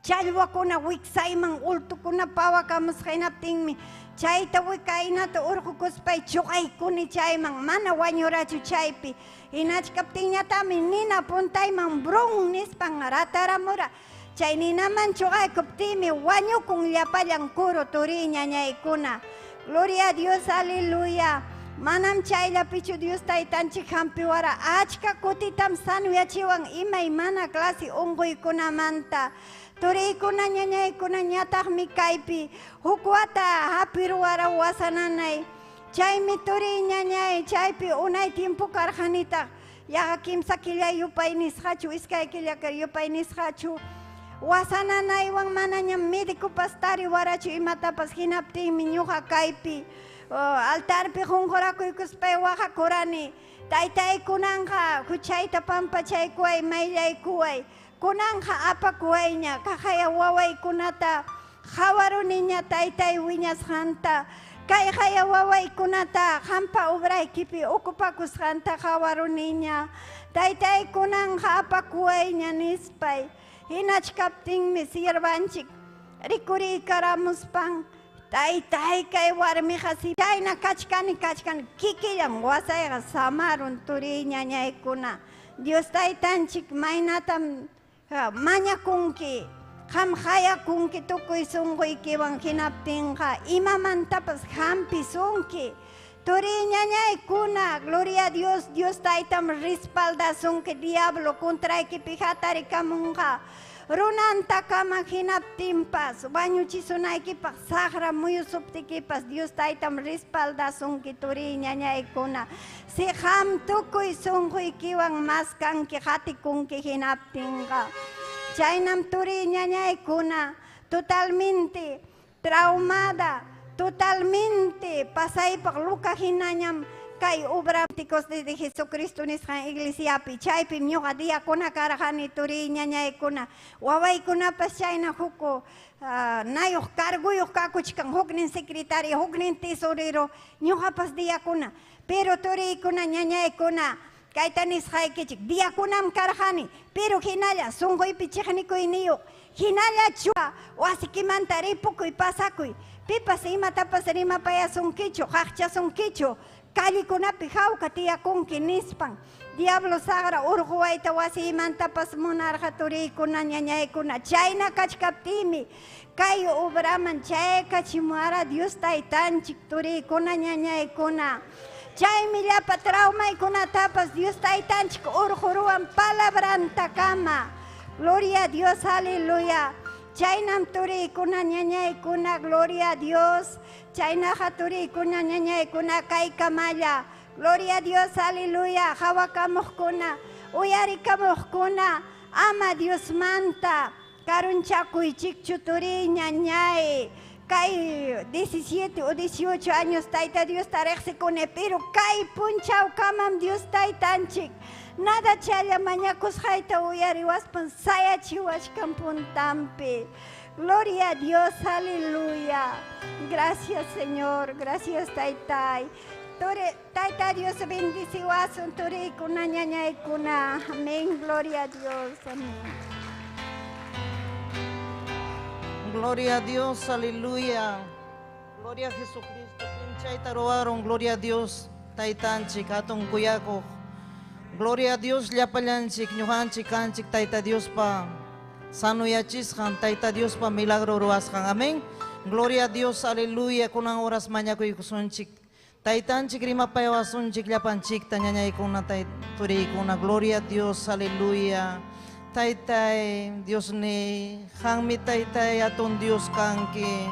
challwakuna wiksayman ultukuna pawakamusqa hinaptinmi chayta wikaynata urqukuspay chuqaykuni chayman mana wañurachu chaypi. Hinachkaptinñatami nina puntayman brun nispan rataramura. Chay ninaman chuqaykuptinmi wañukun llapallan kuru turiy ñañaykuna. Gloria a Dios, aleluya. Manam chayllapichu Dios taytanchik hampiwara achka kutitam sanuyachiwan imaymana clase unquykunamanta. Turiykuna ñañaykuna ñataqmi kaypi huk wata hapiruwara wasananay. Chaymi turiy ñañay chaypi unay tiempo karqanitaq yaqa kimsa killa yupay nisqachu iskay killa yupay nisqachu. Wasananaywan manañam médicopas tariwarachu imatapas hinaptinmi ñuqa kaypi altarpi qunqurakuykuspay waqakurani. Taytay kunanqa huchayta pampachaykuway mayllaykuway. Kunanqa apakuwayña kaqaya wawaykunata qhawaruniña taytay wiñasqanta. Kayqaya wawaykunata qampa obraykipi ocupakusqanta qhawaruniña. Taytay kunanqa apakuwayña nispay. Hinachkaptinmi siervanchik rikuriykaramuspan taytay kay warmiqa si chayna kachkani kachkani kikillan wasayqa samarun turiy ñañaykuna. Dios taytanchik maynatam mañakunki qam hayakunki tukuy sunquykiwan hinaptinqa imamantapas hampisunki. Turiy ñañaykuna, gloria a Dios, Dios taytam respaldasunki diablo contraykipi hatarikamunqa. Runantakama hinaptinpas wañuchisunaykipaq saqra muyusuptikipas Dios taytam respaldasunki turiy ñañaykuna. Si qam tukuy sunquykiwan maskanki qatikunki hinaptinqa. Chaynam turiy ñañaykuna totalmente traumada, totalmente pasaypaq luka hinañam Kay obra Pentecostés de Jesucristo nisqan iglesiapi, chaypim ñuqa diakuna karqani turiy ñañaykuna, wawaykunapas chayna huk nayuq cargoyuq kakuchkan, huknin secretario, huknin tesorero, ñuqapas diakuna. Pero turiykuna ñañaykuna, kayta nisqaykichik, diakunam karqani, pero hinalla sunquypi chiqnikuyniyuq, hinalla chua wasikimanta ripukuy pasakuy, pipas imatapas rimapayasunkichu, qaqchasunkichu, callekunapi hawka tiyakunki nispan. Diablo saqra urquwayta wasiymantapas munarqa turiykuna ñañaykuna, chayna kachkaptiymi kay obraman chaykachimuara Dios taytanchik turiykuna ñañaykuna. Chaymi llapa traumaykunatapas Dios taytanchik urquruwan palabrantakama. Gloria a Dios, aleluya. Chaynam turiykuna ñañaykuna, gloria a Dios. Chaynaqa turiykuna ñañaykuna kaykamalla. Gloria a Dios, aleluya. Hawakamuqkuna, uyarikamuqkuna, ama Diosmanta karunchakuychikchu turiy ñañay. Kay 17 o 18 años Tayta Diosta riqsikuni, pero kay punchawkamam Dios taytanchik nada chaylla mañakusqayta uyariwaspan sayachiwachkan puntampi. Gloria a Dios, aleluya. Gracias, Señor. Gracias, Taytay. Tayta Dios bendiciwasun turiykuna ñañaykuna. Amén. Gloria a Dios. Amén. Gloria a Dios, aleluya. Gloria a Jesucristo. Pinchayta ruwaron, gloria a Dios. Taytanchik, hatun kuyakuq. Gloria a Dios, llapallanchik, ñuqanchik, kanchik, Tayta Diospa sanuyachisqan, Tayta Diospa milagro ruwasqan. Amén. Gloria a Dios, aleluya. Kunan horas mañakuykusunchik. Taytanchik rimapayawasunchik llapanchikta ñañaykuna, turiykuna. Gloria a Dios, aleluya. Taytay, Dios ni, qanmi taytay atun Dios kanki.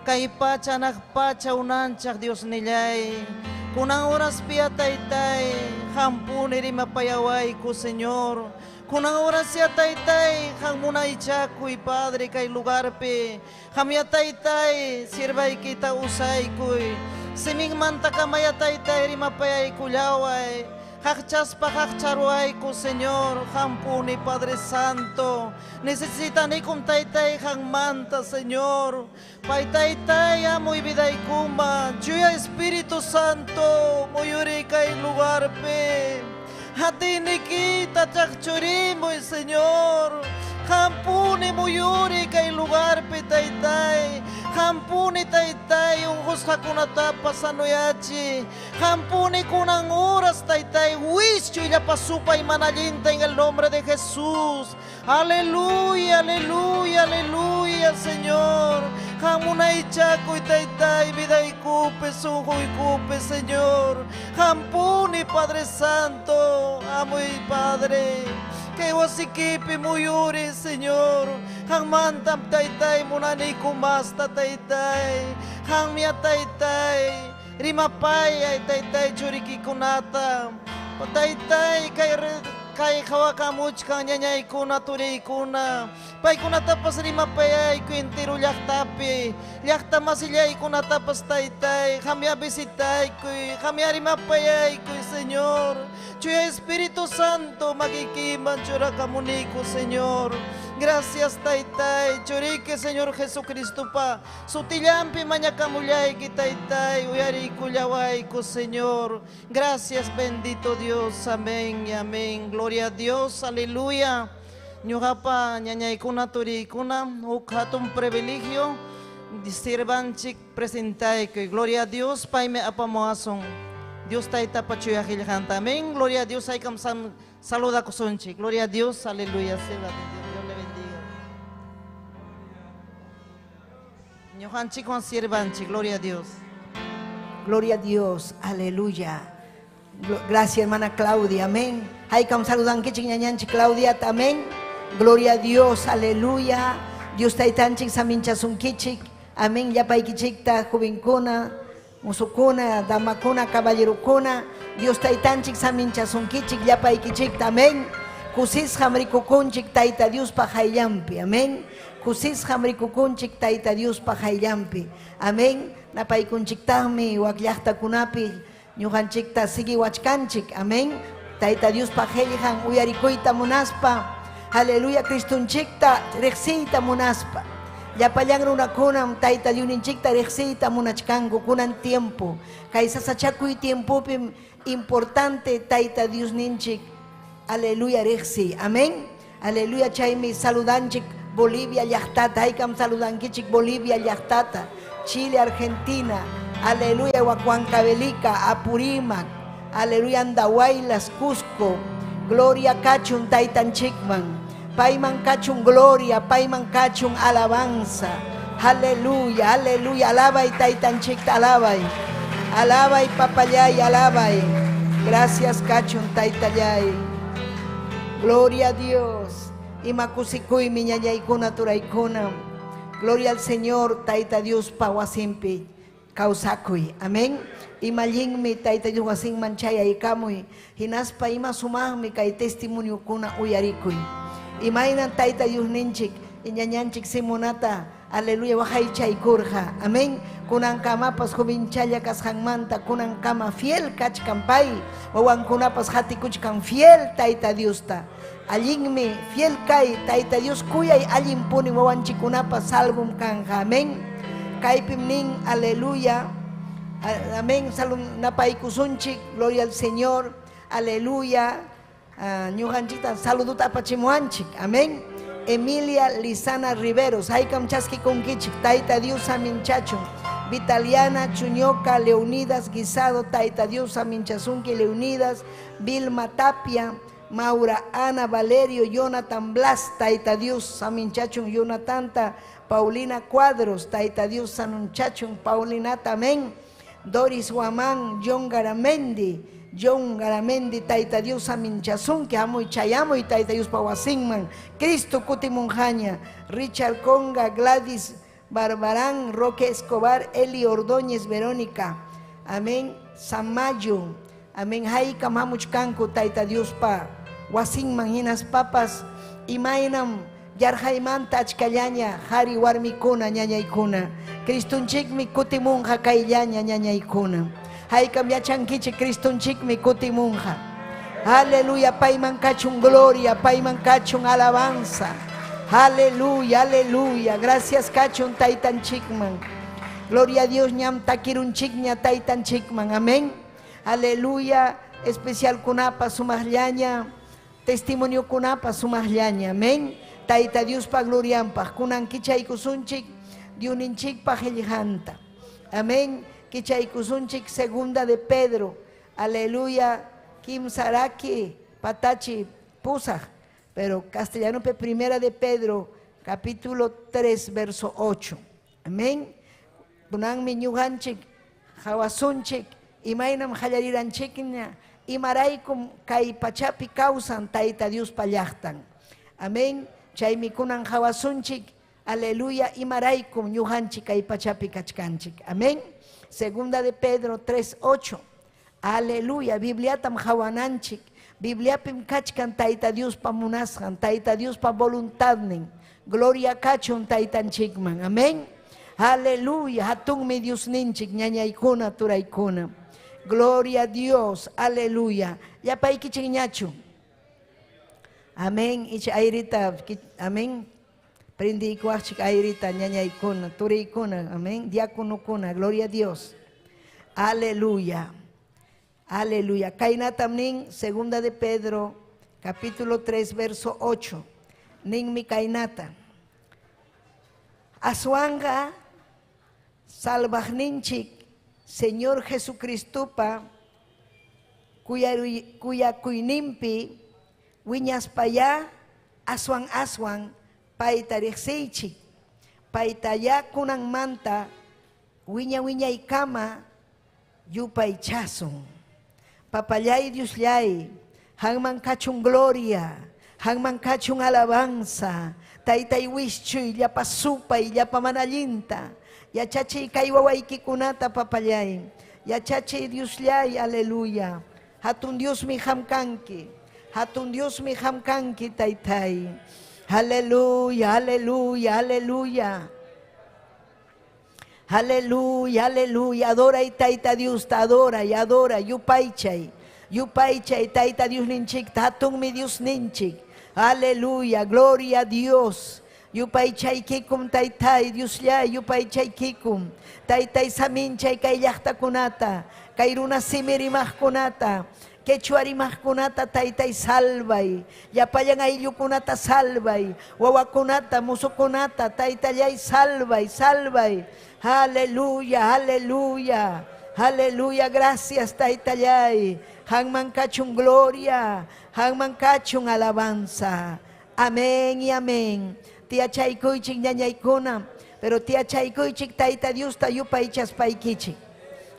Kay pacha anaq pacha unanchaq Dios nillay. Kunan horaspia taytay, qampuni rimapayawayku, Señor. Kunan horasya taytay, qan munaychakuy, Padre, kay lugarpi. Qamya taytay, sirvaykita usaykuy. Siminmanta kamaya taytay rimapayaykullaway. Qaqchaspa qaqcharuwayku, Señor, qampuni, Padre Santo. Necesitanikum taytay qanmanta, Señor. Pay taytay amuy vidaykuman. Chuya Espíritu Santo, muyuri kay lugarpi. Hatinikita chaqchurimuy, Señor. Qampuni muyuri kay lugarpi taytay. Qampuni taytay unqusqakunatapas sanuyachi. Qampuni kunan horas taytay wischuy llapa supay mana allinta en el nombre de Jesús. Aleluya, aleluya, aleluya, Señor. Qamunaychakuy taytay vidaykupi sunquykupi, Señor. Qampuni Padre Santo, amuy Padre. Kay wasikipi muyuri, Señor. Qanmantam taytay munaniku masta taytay. Qanmia taytay rimapayay taytay churikikunata. Taytay kay kay hawakamuchkan ñañaykuna turiykuna. Paykunatapas rimapayayku entero llaqtapi. Llaqta masillaykunatapas taytay qamya visitaykuy, qamya rimapayaykuy, Señor. Chuya Espíritu Santo makikiman churakamuniku, Señor. Gracias, taytay. Churiki, Señor Jesucristo pa. Sutillampi mañakamullayki, taytay. Uyariykullawayku, Señor. Gracias, bendito Dios. Amén y amén. Gloria a Dios. Aleluya. Ñuqapa ñañaykuna turiykuna huk hatun privilegio sirvanchik presentaykuy. Gloria a Dios. Paymi apamuwasun. Dios taytapa chuya qillqanta. Amén. Gloria a Dios. Haykam saludakusunchik. Gloria a Dios. Aleluya. Dios le bendiga. Ñuqanchikwan sirvanchik. Gloria a Dios. Gloria a Dios. Aleluya. Gracias, hermana Claudia. Amén. Haykam saludankichik ñañanchik Claudia. Amén. Gloria a Dios. Aleluya. Dios taytanchik saminchasunkichik. Amén. Llapaykichikta jovenkuna, musukuna, damakuna, caballerokuna. Dios taytanchik saminchasunkichik llapaykichikta. Amén. Kusisqam rikukunchik Tayta Diospa hayllampi. Amén. Kusisqam rikukunchik Tayta Diospa hayllampi. Amén. Napaykunchiktaqmi wak llaqtakunapi Ñuqanchikta siguiwachkanchik. Amén. Tayta Diospa qillqan uyarikuyta munaspa. Aleluya, Cristonchikta riqsiyta munaspa. Llapallan runakunam Tayta Diosninchikta riqsiyta munachkanku kunan tiempo. Kay sasachakuy tiempopim importante Tayta Diosninchik. Aleluya, riqsiy. Amén. Aleluya, chaymi saludanchik Bolivia llaqtata. Haykam saludankichik Bolivia llaqtata. Chile, Argentina. Aleluya, Huancavelica, Apurímac. Aleluya, Andahuaylas, Cusco. Gloria kachun taytanchikman. Payman kachun gloria, payman kachun alabanza. Aleluya, aleluya. Alabay taytanchikta, alabay. Alabay papallay, alabay. Gracias kachun taytallay. Gloria a Dios. Ima kusikuymi ñañaykuna turaykuna. Gloria al Señor, Tayta Dios pa wasinpi kawsakuy. Amén. Ima allinmi Tayta Dios wasinman chayaykamuy. Hinaspa ima sumaqmi kay testimoniokuna uyarikuy. Imaynan Tayta Diosninchik ñañanchik Simonata, aleluya, waqaychaykurqa. Amén. Kunankamapas jovenchalla kasqanmanta kunankama fiel kachkan pay. Wawankunapas qatikuchkan fiel Tayta Diosta. Allinmi fiel kay Tayta Dios kuyay allinpuni wawanchikkunapas salvum kanja. Amén. Kaypim nin, aleluya. Amén. Salud napaykusunchik. Gloria al Señor. Aleluya. Ñuqanchikta saluduta apachimuanchik. Amén. Emilia Lizana Riveros. Haykam chaskikunkichik. Tayta Dios aminchachun. Vitaliana Chuñoca Leonidas Guisado. Tayta Dios aminchasunki Leonidas. Vilma Tapia. Maura Ana Valerio Jonathan Blas. Tayta Dios aminchachun Jonathanta. Paulina Cuadros. Tayta Dios sanunchachun Paulinata. Amén. Doris Guamán, John Garamendi, John Garamendi, Tayta Dios aminchasunki, hamuy chayamuy, Tayta Dios pa wasinman, Cristo kutimunqaña, Richard Conga, Gladys Barbarán, Roque Escobar, Eli Ordóñez, Verónica, amén, Samayo, amén, haykam hamuchkanku, Tayta Dios pa wasinman, hinaspapas, imaynam yarqaymanta achkallaña, qhari warmikuna, ñañaykuna, Cristonchikmi kutimunqa kayllaña, ñañaykuna. Haykam yachankichik, Cristonchikmi kutimunqa. Aleluya, payman kachun gloria, payman kachun alabanza. Aleluya, aleluya. Gracias kachun taytanchikman. Gloria a Dios, ñam takirunchikña taytanchikman. Amén. Aleluya. Especial kunapa sumaqllaña, testimonio kunapa sumaqllaña. Amén. Tayta Diospa glorianpaq kunan kichaykusunchik Diosninchikpa qillqanta. Amén. Kichaykusunchik segunda de Pedro. Aleluya. Kimsaraki patachi pusaq. Pero castellano primera de Pedro, capítulo 3, verso 8. Amén. Kunanmi ñuqanchik qawasunchik imaynam qallariranchikña imaraykum kay pachapi kawsan Tayta Diospa llaqtan. Amén. Chaymi kunan qawasunchik, aleluya, imaraykum ñuqanchik kay pachapi kachkanchik. Amén. Segunda de Pedro 3, 8. Aleluya, Bibliatam qawananchik. Bibliapim kachkan Tayta Diospa munasqan, Tayta Diospa voluntadnin. Gloria kachun taytanchikman. Amén. Aleluya, hatunmi Diosninchik, ñañaykuna, turaykuna. Gloria a Dios, aleluya. Llapaykichik ñachu. Amén. Icha ayrita, amén. Prendiykuwaqchik ayrita, ñañaykuna, turaykuna, amén. Diáconokuna, gloria a Dios. Aleluya. Aleluya. Kaynatam nin, segunda de Pedro, capítulo 3, verso 8. Ninmi kaynata. Aswanqa salvaqninchik Señor Jesucristopa kuyakuyninpi wiñaspayá aswan aswan payta riqsiychik. Paytayá kunanmanta wiña wiñaykama yupaychasun. Papallay Diosllay, qamman kachun gloria, qamman kachun alabanza, taytay wischuy llapa supay, llapa mana allinta, yachachiy kay wawaykikunata papallay, yachachiy Diosllay, aleluya. Hatun Diosmi qam kanki, hatun Diosmi qam kanki taytay. Aleluya, aleluya, aleluya. Aleluya, aleluya. Adoray Tayta Diosta, adoray, adoray, yupaychay. Yupaychay Tayta Diosninchikta, hatunmi Diosninchik. Aleluya, gloria a Dios. Yupaychaykikum Taytay, Diosllay, yupaychaykikum. Taytay saminchay kay llaqtakunata, kay runa simi rimaqkunata, quechua rimaqkunata Taytay salvay. Llapallan ayllukunata salvay. Wawakunata, musukunata, Taytallay salvay, salvay. Aleluya, aleluya. Aleluya, gracias Taytallay. Qamman kachun gloria, qamman kachun alabanza. Amén y amén. Tiyachaykuychik ñañaykuna, pero tiyachaykuychik Tayta Diosta yupaychaspaykichik.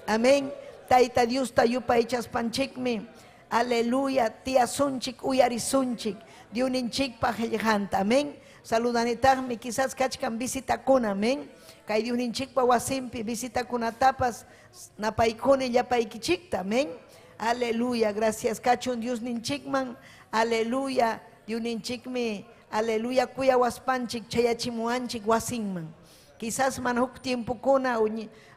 Amén. Tayta Diosta yupaychaspanchikmi. Aleluya, tiyasunchik, uyarisunchik. Diosninchikpa qillqanta. Amén. Saludanitaqmi quizás kachkan visitakuna. Amén. Kay Diosninchikpa wasinpi visitakunatapas napaykuni llapaykichikta. Amén. Aleluya, gracias kachun Diosninchikman. Aleluya, Diosninchikmi. Aleluya, kuyawaspanchik chayachimuwanchik wasinman. Quizás mana huk tiempokuna,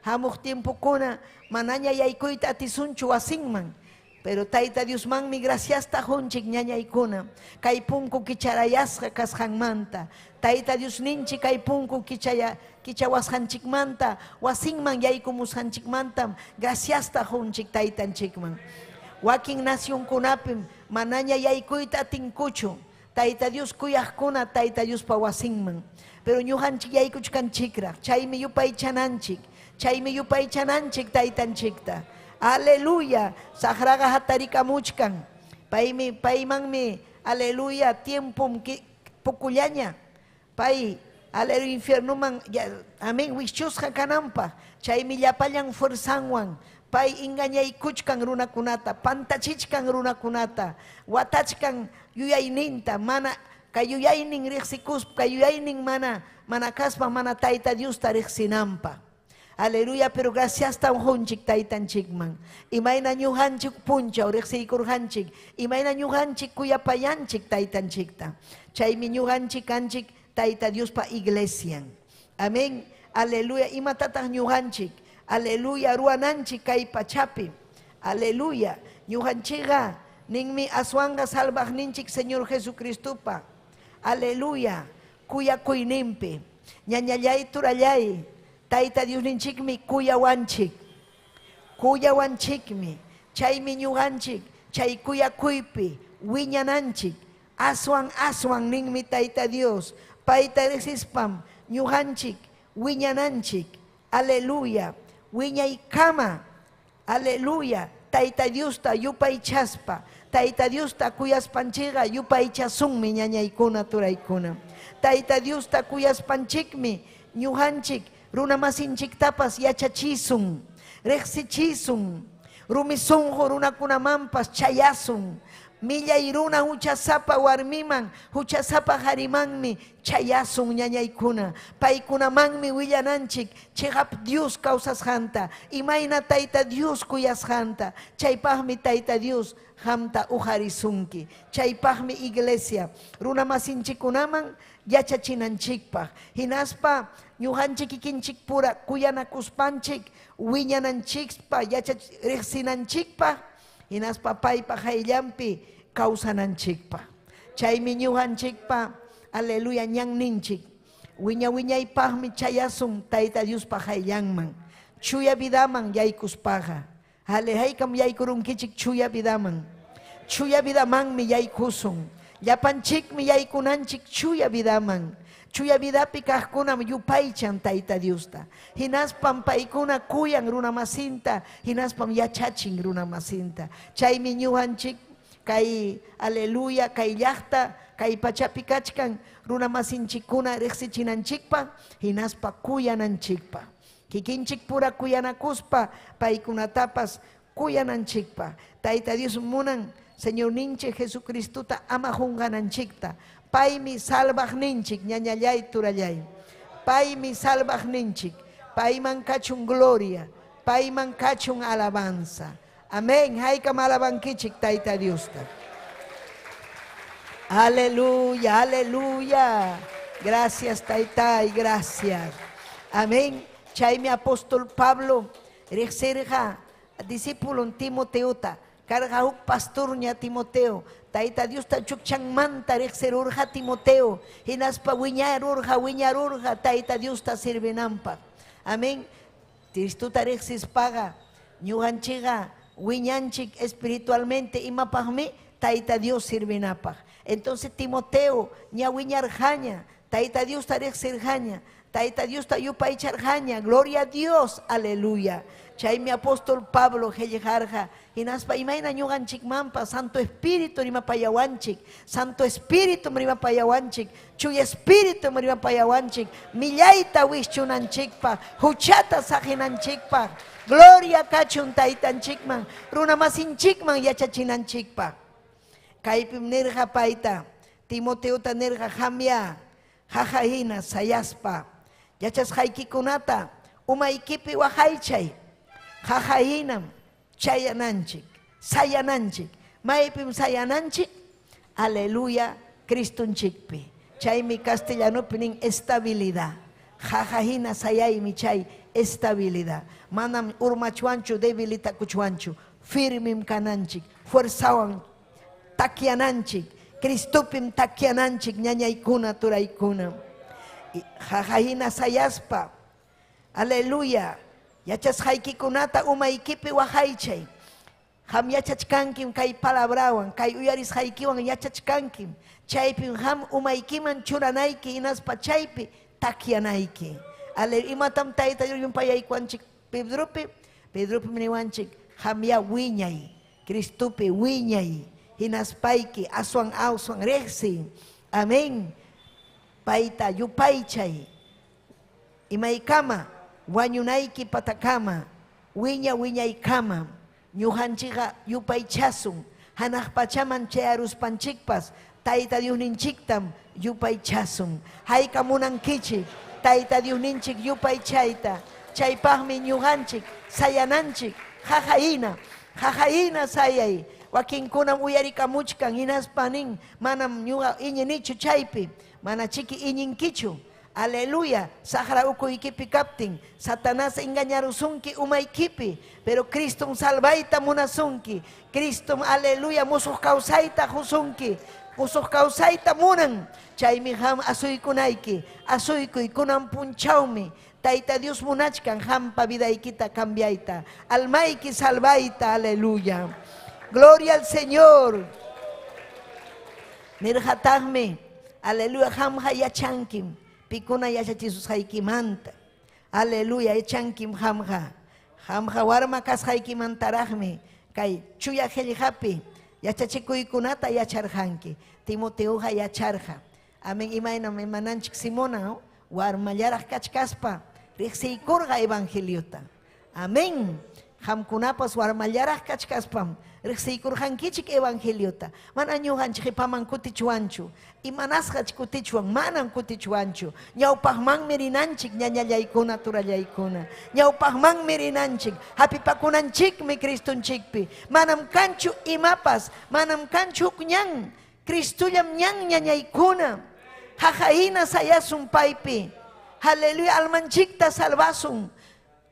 hamuq tiempokuna, manaña yaykuyta atisunchu wasinman. Pero Tayta Diosmanmi graciasta qunchik ñañaykuna. Kay punku kicharayasqa kasqanmanta. Tayta Diosninchik kay punku kichawasqanchikmanta, wasinman yaykumusqanchikmantam graciasta qunchik Taytanchikman. Wakin nacionkunapim manaña yaykuyta atinkuchu. Tayta Dios kuyaqkuna Tayta Diospa wasinman. Pero ñuqanchik yaykuchkanchikraq, chaymi yupaychananchik, chaymi yupaychananchik Taytanchikta. Aleluya, saqraqa hatarikamuchkan. Paymi, paymanmi, aleluya, tiempom pukullaña. Pay, aleluya, infiernuman, amén, wischusqa kananpaq. Chaymi llapallan fuerzanwan pay engañaykuchkan runakunata, pantachichkan runakunata, watachkan yuyayninta, mana kay yuyaynin riqsikuspa, kay yuyaynin mana, mana kaspa, mana Tayta Diosta riqsinanpaq. Aleluya, pero gracias tan qunchik Taytanchikman. Imayna ñuqanchik punchaw riqsiykurqanchik, imayna ñuqanchik kuyapayanchik Taytanchikta. Chaymi ñuqanchik kanchik Tayta Diospa iglesian. Amén. Aleluya. Imatataq ñuqanchik? Aleluya, ruwananchik kay pachapi. Aleluya. Ñuqanchikqa ninmi aswanqa salvaqninchik Señor Jesucristopa. Aleluya. Kuyakuyninpi. Ñañallay turallay. Tayta Diosninchikmi kuyawanchik. Kuyawanchikmi. Chaymi ñuqanchik chay kuyakuypi wiñananchik. Aswan aswan ninmi Tayta Dios. Payta riqsispam ñuqanchik wiñananchik. Aleluya. Wiñaykama. Aleluya. Tayta Diosta yupaychaspa. Tayta Diosta kuyaspanchikqa yupaychasunmi ñañaykuna turaykuna. Tayta Diosta kuyaspanchikmi ñuqanchik runamasinchiktapas yachachisun, riqsichisun, rumi sunqu runakunamanpas chayasun. Millay runa huchasapa warmiman, huchasapa qharimanmi chayasun ñañaykuna. Paykunamanmi willananchik chiqap Dios kawsasqanta, imayna Tayta Dios kuyasqanta. Chaypaqmi Tayta Dios qamta uqarisunki. Chaypaqmi iglesia runamasinchikkunaman yachachinanchikpaq. Hinaspa ñuqanchik kikinchikpura kuyanakuspanchik wiñananchikpa riqsinanchikpaq, hinaspa paypa qayllanpi kawsananchikpaq. Chaymi ñuqanchikpa, aleluya, ñanninchik. Wiña wiñaypaqmi chayasun Tayta Diospa qayllanman. Chuya vidaman yaykuspaqa. Haykam yaykurunkichik chuya vidaman. Chuya vidamanmi yaykusun. Llapanchikmi yaykunanchik chuya vidaman. Chuya vidapi kaqkunam yupaychan Tayta Diosta. Hinaspam paykuna kuyan runamasinta, hinaspam yachachin runamasinta. Chaymi ñuqanchik kay aleluya, kay llaqta, kay pachapi kachkan runamasinchikkuna riqsichinanchikpaq, hinaspa kuyananchikpaq. Kikinchik pura kuyanakuspa paykunatapas kuyananchikpaq. Tayta Dios munan Señorninchik Jesucristota ama qunqananchikta. Paymi salvaqninchik, ñañallay turallay. Paymi salvaqninchik. Payman kachun gloria, payman kachun alabanza. Amén. Haykam alabankichik Tayta Diosta. Aleluya, aleluya. Gracias, Taytay, gracias. Amén. Chaymi apóstol Pablo riqsirqa discipulon Timoteota. Karqa huk pastorña Timoteo. Tayta Diosta chukchanmanta riqsirurqa Timoteo. Hinaspa wiñarurqa, wiñarurqa Tayta Diosta sirvinanpaq. Amén. Cristuta riqsispaqa ñuqanchikqa wiñanchik espiritualmente imapaqmi Tayta Dios sirvinapaq. Entonces Timoteo ña wiñarqaña, Tayta Diosta riqsirqaña, Tayta Diosta yupaycharqaña. Gloria a Dios, aleluya. Chaymi apóstol Pablo qillqarqa hinaspa imayna ñuqanchikmanpas Santo Espíritu rimapayawanchik, Santo Espíritu rimapayawanchik, Chuya Espíritu rimapayawanchik, millayta wischunanchikpaq, huchata saqinanchikpaq. Gloria kachun Taytanchikman, runamasinchikman yachachinanchikpaq. Kaypim nirqa payta, Timoteota nirqa qamya qaqa hina sayaspa yachasqaykikunata umaykipi waqaychay. Qaqa hinam chayananchik, sayananchik. Maypim sayananchik? Aleluya, Cristonchikpi. Chaymi castellanopi nin estabilidad. Qaqa hina sayaymi chay estabilidad. Manam urmachwanchu, debilitakuchwanchu. Firmim kananchik, fuerzawan takyananchik, Cristopim takyananchik, ñañaykuna, turaykuna. Qaqa hina sayaspa, aleluya, yachasqaykikunata umaykipi waqaychay. Qam yachachkankim kay palabrawan, kay uyarisqaykiwan yachachkankim. Chaypim qam umaykiman churanayki hinaspa chaypi takyanayki. Aleluya, imatam Tayta Dios llumpayaykuwanchik Pedropi? Pedropim niwanchik, qamya wiñay, Cristopi wiñay, hinaspayki aswan aswan riqsiy. Amén. Payta yupaychay. Imaykama wañunayki patakama, wiña wiñaykama, ñuqanchikqa yupaychasun. Hanaq pachaman chayaruspanchikpas Tayta Diosninchiktam yupaychasun. Hayka munankichik Tayta Diosninchik yupaychayta. Chaypaqmi ñuqanchik sayananchik. Qaqa hina, qaqa hina sayay. Wakinkunam uyarikamuchkan hinaspa nin, manam ñuqa iñinichu chaypi. Mana chiki iñinkichu. Aleluya, saqra ukuykipi kaptin, Satanás engañarusunki umaykipi, pero Cristom salvayta munasunki. Cristom, aleluya, musuq kawsayta qusunki. Musuq kawsayta munan. Chaymi qam asuykunayki, asuykuy kunan punchawmi. Tayta Dios munachkan qampa vidaykita cambiayta, almayki salvayta, aleluya. Gloria al Señor. Nirqataqmi, aleluya, qamqa yachankim pikuna yachachisusqaykimanta. Aleluya, yachankim qamqa. Qamqa warma kasqaykimantaraqmi kay chuya qillqapi yachachikuykunata yacharqanki. Timoteoqa yacharqa. Amén, imaynam imananchik Simona warmallaraq kachkaspa riqsiykurqa evangeliota. Amén. Qamkunapas warmallaraq kachkaspam riqsiykurqankichik evangeliota. Mana ñuqanchik qipaman kutichwanchu. Imanasqach kutichwan? Manam kutichwanchu. Ñawpaqmanmi rinanchik ñañallaykuna, turallaykuna. Ñawpaqmanmi rinanchik. Hapipakunanchikmi Cristonchikpi. Manam kanchu imapas, manam kanchu huk ñan. Cristollam ñan ñañaykuna. Qaqa hina sayasun paypi. Aleluya, almanchikta salvasun.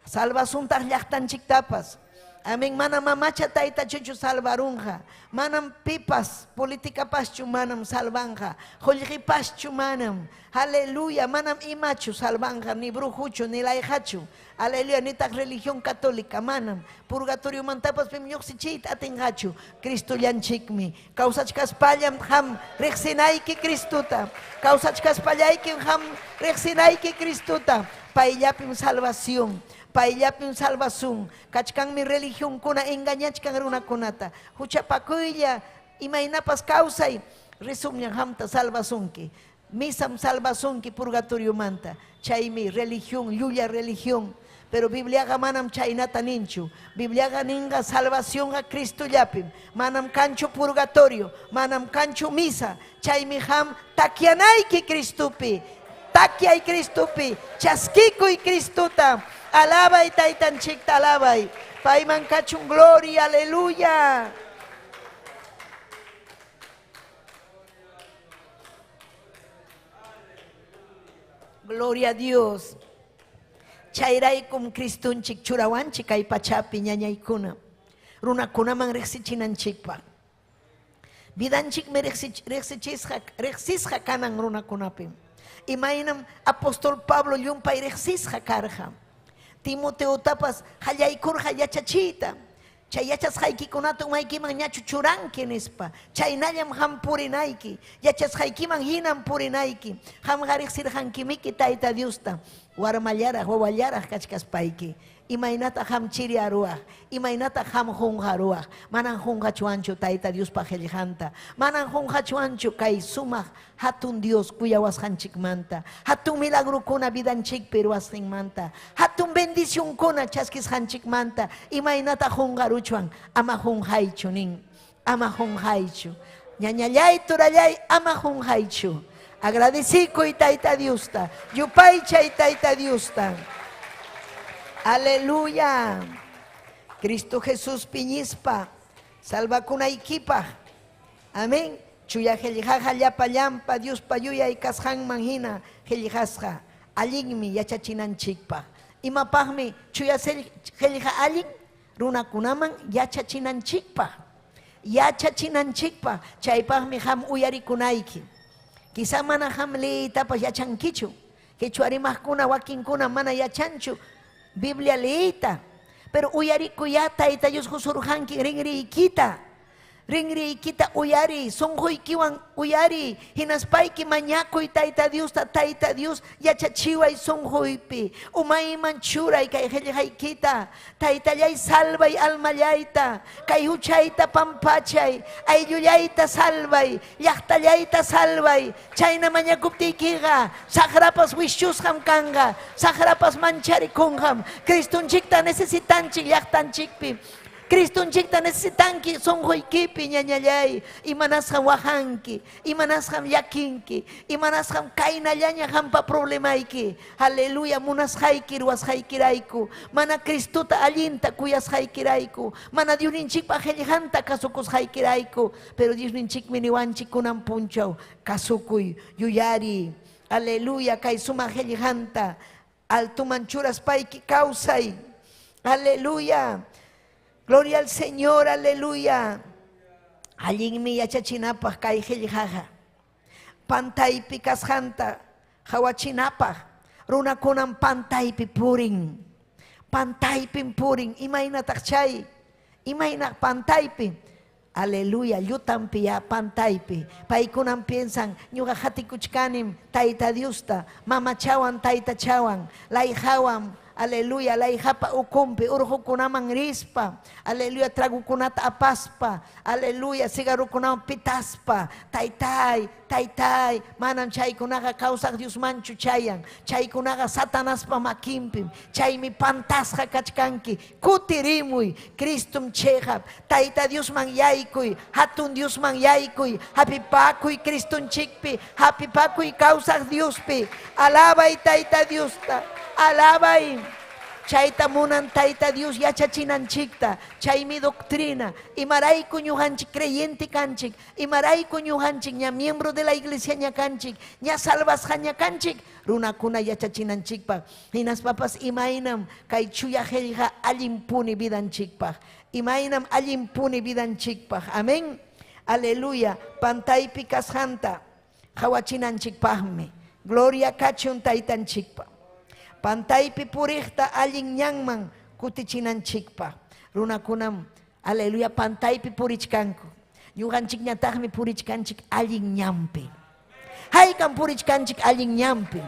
Salvasuntaq llaqtanchiktapas. Amén. Mana mamacha taytachuchu salvarunqa. Manam pipas, politikapaschu manam salvanqa. Qullqipaschu manam. Aleluya, manam imachu salvanqa, ni brujuchu, ni layqachu. Aleluya, nitaq religión católica, manam. Purgatoriomantapas pim lluqsichiyta atinqachu. Cristollanchikmi. Kawsachkaspallam qam riqsinayki Cristota. Kawsachkaspallaykim qam riqsinayki Cristota. Payllapim salvación. Payllapim salvasun. Kachkanmi religionkuna engañachkan runakunata. Huchapakuylla imaynapas kawsay risumña qamta salvasunki. Misam salvasunki purgatoriomanta. Chaymi religión, llulla religión. Pero Bibliaqa manam chaynata ninchu. Bibliaqa ninqa salvacionqa Cristollapim. Manam kanchu purgatorio, manam kanchu misa. Chaymi qam takyanayki Cristopi. Takyay Cristopi, chaskikuy Cristota. Alabay Taytanchikta, alabay. Payman kachun gloria, aleluya. Gloria a Dios. Chayraykum Cristonchik churawanchik kay pachapi ñañaykuna. Runakunaman riqsichinanchikpaq. Vidanchikmi riqsichisqa riqsisqa kanan runakunapim. Imaynam apóstol Pablo llumpay riqsisqa karqa. Timoteotapas qallaykurqa yachachiyta. Chay yachasqaykikunata umaykiman ñachu churanki nispa. Chaynallam qam purinayki. Yachasqaykiman hinam purinayki. Qamqa riqsirqankimiki Tayta Diosta. Warmallaraq, wawallaraq kachkaspayki. Imaynataq qam chiriaruwaq? Imaynataq qam qunqaruwaq? Manam qunqachwanchu Tayta Diospa qillqanta. Manam qunqachwanchu kay sumaq hatun Dios kuyawasqanchikmanta. Hatun milagrokuna vidanchikpi ruwasqanmanta. Hatun bendicionkuna chaskisqanchikmanta. Imaynataq qunqaruchwan? Ama qunqaychu nin. Ama qunqaychu. Ñañallay, turallay, ama qunqaychu. Agradecikuy Tayta Diosta. Yupaychay Tayta Diosta. Aleluya. Cristo Jesús piñispa salvakunaykipaq. Amén. Chuya qillqaqa llapallanpa Diospa yuyay kasqanman hina qillqasqa allinmi yachachinanchikpaq. Imapaqmi chuya qillqa allin? Runakunaman yachachinanchikpaq. Yachachinanchikpaq. Chaypaqmi qam uyarikunayki. Quizá mana qam leeytapas yachankichu. Quechua rimaqkuna wakinkuna mana yachanchu Biblia leeyta. Pero uyarikuyá Tayta Dios qusurqanki rinriykita. Rinriykita uyariy, sunquykiwan uyariy, hinaspayki mañakuy Tayta Diosta, Tayta Dios yachachiway sunquypi, umayman churay kay qillqaykita, Taytallay salvay almallayta, kay huchayta pampachay, ayllullayta salvay, llaqtallayta salvay, chayna mañakuptiykiqa saqrapas wischusqam kanqa, saqrapas mancharikunqam, Cristonchikta necesitanchik llaqtanchikpi. Cristonchikta necesitanki sunquykipi ñañallay, imanasqam waqanki, imanasqam llakinki, imanasqam kaynallaña qampa problemayki. Aleluya, munasqayki ruwasqaykirayku, mana Cristota allinta kuyasqaykirayku, mana Diosninchikpa qillqanta kasukusqaykirayku, pero Diosninchikmi niwanchik kunan punchaw kasukuy, yuyariy. Aleluya, kay sumaq qillqanta altoman churaspayki kawsay. Aleluya. Gloria al Señor, aleluya. Allinmi yachachinapaq kay qillqaqa. Pantaypi kasqanta qawachinapaq. Runakunam pantaypi purin. Pantaypim purin. Imaynataq chay? Imayna pantaypi? Aleluya, llutanpi ya pantaypi. Paykunam piensan, ñuqa qatikuchkanim Tayta Diosta, mamachawan, taytachawan, layqawan, aleluya, layqapa ukunpi urqukunaman rispa, aleluya, tragukunata apaspa, aleluya, cigarrokunawan pitaspa, taytay, taytay, manam chaykunaqa kawsaq Diosmanchu chayan, chaykunaqa Satanaspa makinpim, chaymi pantasqa kachkanki, kutirimuy, Cristom cheqap, Tayta Diosman yaykuy, hatun Diosman yaykuy, hapipakuy Cristonchikpi, hapipakuy kawsaq Diospi, alabay Tayta Diosta, alabay. Chayta munan Tayta Dios yachachinanchikta, chaymi doctrina, imarayku ñuqanchik creyente kanchik, imarayku ñuqanchik ña miembro de la iglesia ña kanchik, ña salvasqaña kanchik, runakuna yachachinanchikpaq. Hinaspapas imaynam kay chuya qillqa allinpuni vidanchikpaq. Imaynam allinpuni vidanchikpaq. Amén. Aleluya. Pantaypi kasqanta qawachinanchikpaqmi. Gloria kachun taytanchikpaq. Pantaypi puriqta allin ñanman kutichinanchikpaq. Runakunam, aleluya, pantaypi purichkanku. Ñuqanchikñataqmi purichkanchik allin ñanpi. Haykam purichkanchik allin ñanpi.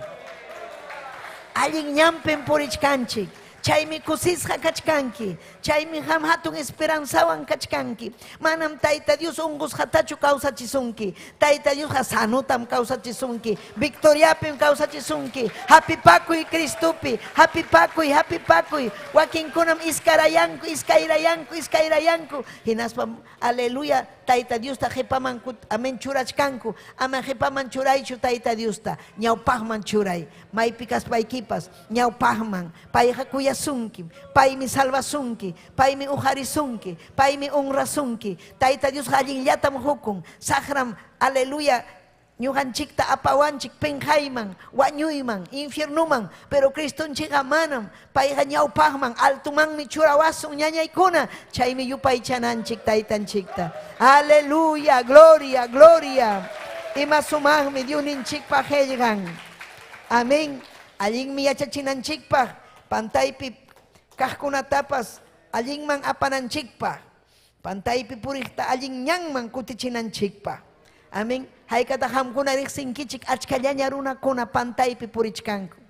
Allin ñanpim purichkanchik. Chaymi kusisqa kachkanki. Chaymi qam hatun esperanzawan kachkanki. Manam Tayta Dios unqusqatachu kawsachisunki. Tayta Diosqa sanotam kawsachisunki. Victoriapim kawsachisunki. Hapipakuy Cristopi. Hapipakuy, hapipakuy. Wakinkunam iskarayanku, iskayrayanku, iskayrayanku. Hinaspam, aleluya, Tayta Diosta qipaman amén churachkanku. Ama qipaman churaychu Tayta Diosta. Ñawpaqman churay. Maypi kaspaykipas ñawpaqman. Payqa kuyasunkim. Paymi salvasunki. Paymi uqarisunki. Paymi honrasunki. Tayta Diosqa allinllatam hukun. Saqram, aleluya, Ñuqanchikta apawanchik penqayman, wañuyman, infiernuman, pero Cristonchikqa manam, payqa ñawpaqman, altumanmi churawasun ñañaykuna, chaymi yupaychananchik taytanchikta. Aleluya, gloria, gloria. Ima sumaqmi Diosninchikpa qillqan. Amén. Allinmi yachachinanchikpaq, pantaypi kaqkunatapas allinman apananchikpaq. Pantaypi puriqta allin ñanman kutichinanchikpaq. Amén. Haykataq qamkuna riqsinkichik achkallaña runakuna pantaypi purichkanku.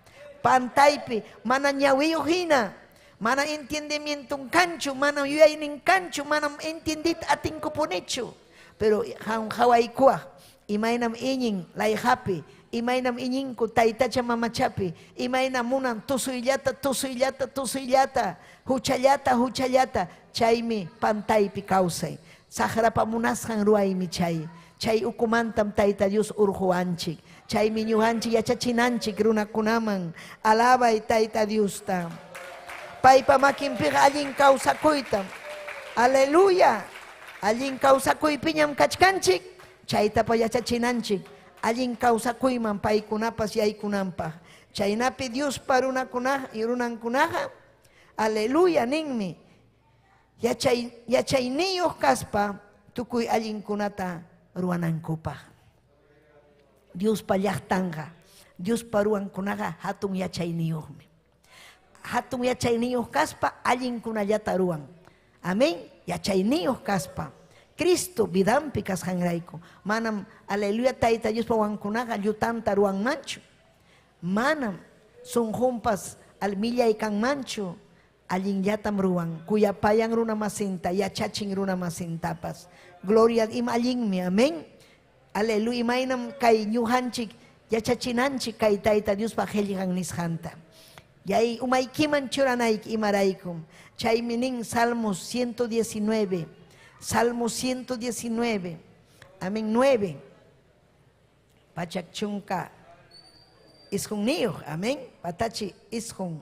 Pantaypi mana ñawiyuq hina, mana entendimienton kanchu, mana yuyaynin kanchu, manam entiendita atinkupunichu. Pero qam qawaykuwaq imaynam iñin layqapi, imaynam iñinku taytacha mamachapi, imaynam munan tusuyllata, tusuyllata, tusuyllata, huchallata, huchallata, chaymi pantaypi kawsay. Saqrapa munasqan ruwaymi chay. Chay ukumantam Tayta Dios urquwanchik. Chaymi ñuqanchik yachachinanchik runakunaman. Alabay Tayta Diosta. Paypa makinpiqa allin kawsakuytam. Aleluya. Allin kawsakuypiñam kachkanchik. Chaytapa yachachinanchik. Allin kawsakuyman paykunapas yaykunanpaq. Chaynapi Diospa runakunaqa runankunaqa aleluya ninmi. Yachay yachayniyuq kaspa tukuy allinkunata ruwanankupaq. Diospa llaqtanqa, Diospa ruwankunaqa hatun yachayniyuqmi. Hatun yachayniyuq kaspa allinkunallata ruwan. Amén. Yachayniyuq kaspa. Cristo vidanpi kasqanrayku. Manam, aleluya, Tayta Diospa wawankunaqa llutanta ruwanmanchu. Manam sunqunpas millay kanmanchu. Allinllatam ruwan, kuyapayan runamasinta, yachachin runamasintapas. Gloria, ima allinmi, amén. Aleluya, imaynam kay ñuqanchik yachachinanchik kay Tayta Diospa qillqan nisqanta. Yay umaykiman churanayki imaraykum. Chaymi nin Salmos 119, Salmos 119, amén, 9. Pachak chunka isqunniyuq, amén, patachi isqun.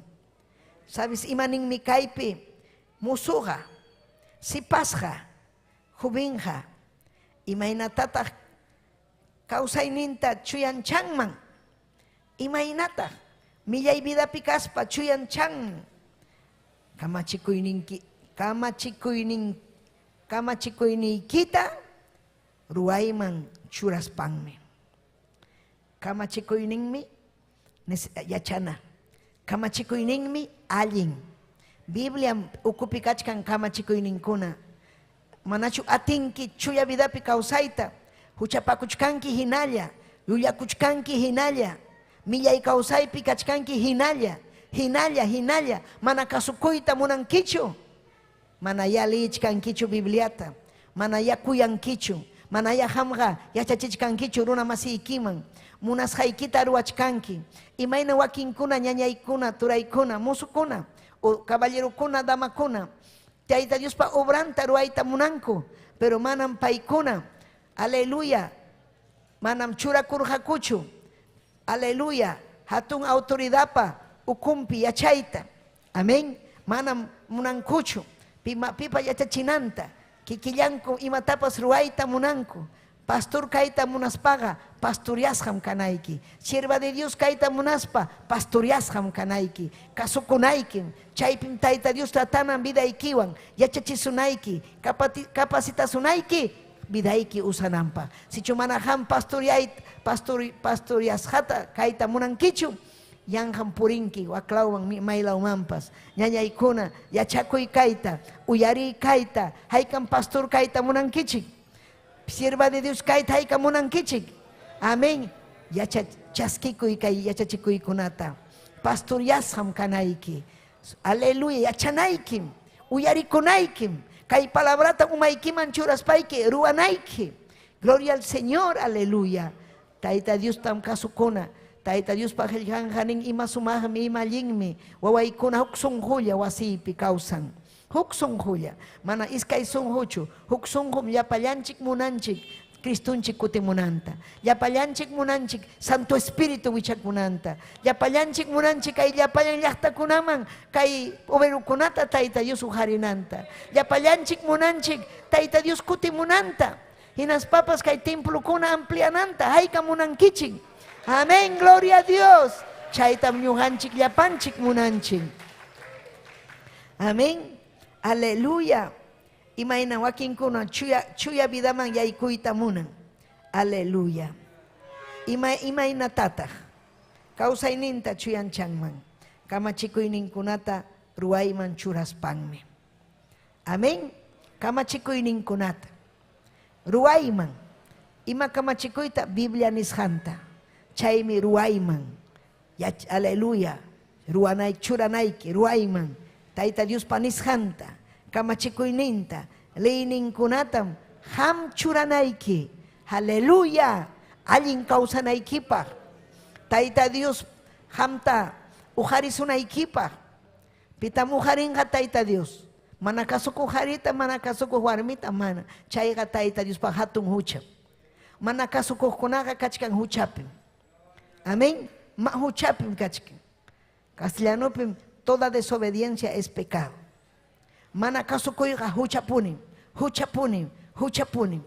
Sabes ima ninmi kaypi musuqa, sipasqa, jovenqa, imaynatataq kawsayninta chuyanchanman? Imaynataq millay vidapi kaspa chuyanchanman? Kamachikuyninki, kamachikuynin, kamachikuyniykita ruwayman churaspanmi. Kamachikuyninmi yachana. Kamachikuyninmi allin. Bibliam ukupi kachkan kamachikuyninkuna. Manachu atinki chuya vidapi kawsayta, huchapakuchkanki hinalla, llullakuchkanki hinalla, millay kawsaypi kachkanki hinalla, hinalla, hinalla, mana kasukuyta munankichu? Manayá leyichkankichu Bibliata, manayá kuyankichu, manayá qamqa yachachichkankichu runa masiykiman, munasqaykita ruwachkanki. Imayna wakinkuna, ñañaykuna, turaykuna, mozokuna, caballerokuna, damakuna, Tayta Diospa obranta ruwayta munanku, pero manam paykuna, aleluya, manam churakurqakuchu, aleluya, hatun autoridadpa ukunpi yachayta. Amén. Manam munankuchu pipa yachachinanta, kikillanku imatapas ruwayta munanku. Pastor kayta munaspaqa pastoreasqam kanayki. Sierva de Dios kayta munaspa pastoreasqam kanayki. Kasukunaykim. Chaypim Tayta Dios tratanan vidaykiwan, yachachisunayki, capacitasunayki vidayki usananpaq. Sichu mana qam pastoreasqata kayta munankichu, yanqam purinki waklawman maylawmanpas. Ñañaykuna, yachakuy kayta, uyariy kayta, haykam pastor kayta munankichik? Sierva de Dios kayta haykam munankichik? Amén. Chaskikuy kay yachachikuykunata. Pastoreasqam kanayki. Aleluya, yachanaykim, uyarikunaykim. Kay palabrata umaykiman churaspayki ruwanayki. Gloria al Señor, aleluya. Tayta Diostam kasukuna. Tayta Diospa qillqanqa nin ima sumaqmi, ima allinmi. Wawaykuna huk sunqulla wasiypi kawsan. Huk sunqulla. Mana iskay sunquchu. Huk sunqum llapallanchik munanchik Cristonchik kutimunanta. Llapallanchik munanchik Santo Espíritu wichakunanta. Llapallanchik munanchik kay llapallan llaqtakunaman kay obrerokunata Tayta Dios uqarinanta. Llapallanchik munanchik Tayta Dios kutimunanta. Hinaspapas kay templokuna ampliananta hayka munankichik. Amén, gloria a Dios. Chaytam ñuqanchik llapanchik munanchik. Amén. Aleluya. Imayna wakinkuna chuya chuya vidaman yaykuyta munan. Aleluya. Ima imaynatataq kawsayninta chuyanchanman kamachikuyninkunata ruwayman churaspanmi. Amén. Kamachikuyninkunata ruwayman. Ima kamachikuyta Biblia nisqanta. Chaymi ruwayman. Aleluya. Ruwanay churanayki ruwayman. Tayta Diospa nisqanta, kamachikuyninta, leyninkunatam qam churanayki. Aleluya. Allin kawsanaykipaq. Tayta Dios qamta uqarisunaykipaq. Pitam uqarinqa Tayta Dios? Mana kasukuq qarita, mana kasukuq warmita, mana. Chayqa Tayta Diospa hatun hucham. Mana kasukuqkunaqa kachkan huchapim. Amén. Ma huchapim kachkan. Castellanopim toda desobediencia es pecado. Mana kasukuyqa huchapunim, huchapunim, huchapunim.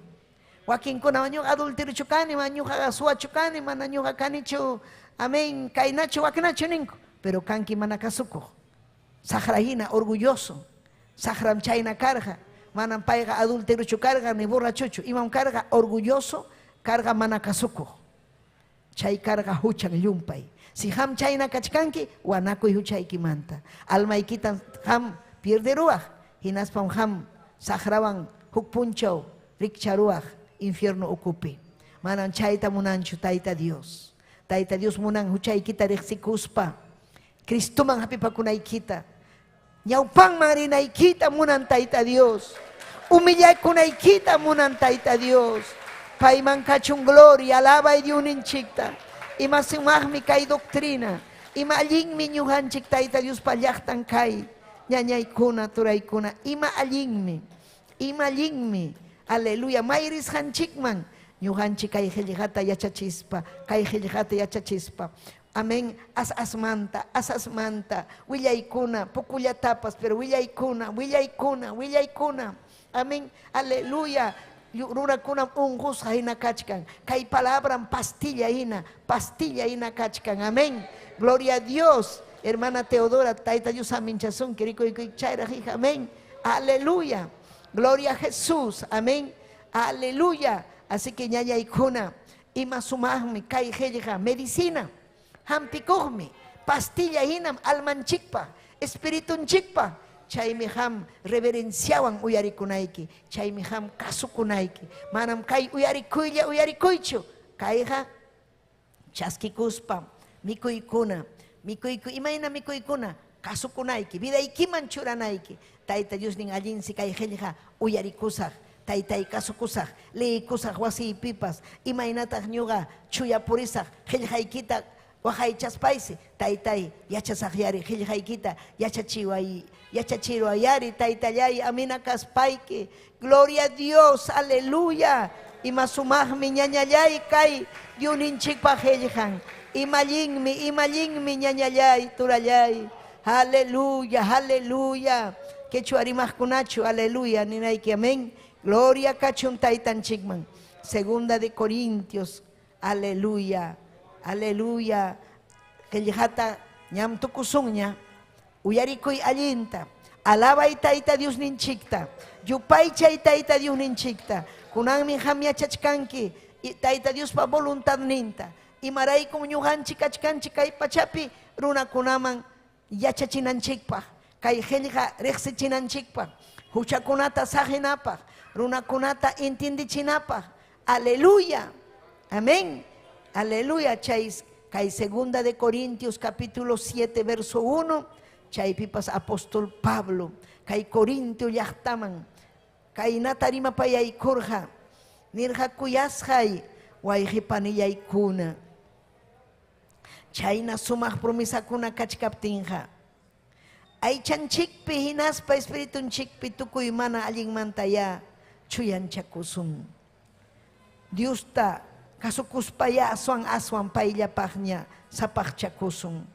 Wakinkuna ñuqa adulteriochu kani, mana ñuqaqa suwachu kani, mana ñuqa kanichu, amén, kaynachu, waknachu ninku. Pero kanki mana kasukuq. Saqra hina orgulloso. Saqram chayna karqa. Manam payqa adulteriochu karqa ni borrachochu. Imam karqa orgulloso, karqa mana kasukuq. Chay karqa huchan llumpay. Si qam chayna kachkanki, wanakuy huchaykimanta. Almaykitam qam pierderuwaq, hinaspam qam saqrawan huk punchaw rikcharuwaq infierno ukupi. Manam chayta munanchu Tayta Dios. Tayta Dios munan huchaykita riqsikuspa Cristoman hapipakunaykita. Ñawpanman rinaykita munan Tayta Dios. Humillakunaykita munan Tayta Dios. Payman kachun gloria, alabay Diosninchikta. Ima sumaqmi kay doctrina. Ima allinmi ñuqanchik Tayta Diospa llaqtan kay. Ñañaykuna, turaykuna, ima allinmi. Ima allinmi. Aleluya. May risqanchikman ñuqanchik kay qillqata yachachispa, kay qillqata yachachispa. Amén. As asmanta, as asmanta, willaykuna, pocollatapas, pero willaykuna, willaykuna, willaykuna. Amén. Aleluya. Runakunam unqusqa hina kachkan. Kay palabram pastilla hina, pastilla hina kachkan. Amén. Gloria a Dios. Hermana Teodora, Tayta Dios aminchasunki, rikuykuy chayraq hija. Amén. Aleluya. Gloria a Jesús. Amén. Aleluya. Así que ñañaykuna, ima sumaqmi kay qillqa medicina, hampikuqmi, pastilla hinam almanchikpa, espiritunchikpa. Chaymi qam reverenciawan uyarikunayki, chaymi qam kasukunayki. Manam kay uyarikuylla uyarikuychu, kayqa chaskikuspa mikuykuna, mikuyku imayna mikuykuna kasukunayki, vidaykiman churanayki. Tayta Diosnin allinsi kay qillqa uyarikusaq, taytay kasukusaq, leyikusaq wasiypipas, imaynataq ñuqa chuya purisaq qillqaykita waqaychaspaysi, taytay yachasaqyari qillqaykita yachachiway, yachachiwayari taytallay amina kaspayki. Gloria a Dios, aleluya. Ima sumaqmi ñañallay kay Diosninchikpa qillqan. Ima allinmi, ima allinmi ñañallay, turallay. Aleluya, aleluya. Quechua rimaqkunachu, aleluya, ninayki, amén. Gloria kachun taytanchikman. Segunda de Corintios, aleluya, aleluya. Qillqata ñam tukusunña. Uyarikuy allinta. Alabay Tayta Diosninchikta. Yupaychay Tayta Diosninchikta. Kunanmi qam yachachkanki Tayta Diospa voluntadninta. Imaraykum ñuqanchik kachkanchik kay pachapi runakunaman yachachinanchikpaq, kay qillqa riqsichinanchikpaq, huchakunata saqinapaq, runakunata entiendechinapaq. Aleluya. Amén. Aleluya. Chay kay segunda de Corintios capítulo 7 verso 1, chaypipas apóstol Pablo kay Corintio llaqtaman kaynata rimapayaykurqa, nirqa kuyasqay wayqipanillaykuna. Chayna sumaq promisakuna kachkaptinqa, aychanchikpi hinaspa espiritunchikpi tukuy mana allinmantayá chuyanchakusun. Diosta kasukuspayá aswan aswan payllapaqña sapaqchakusun.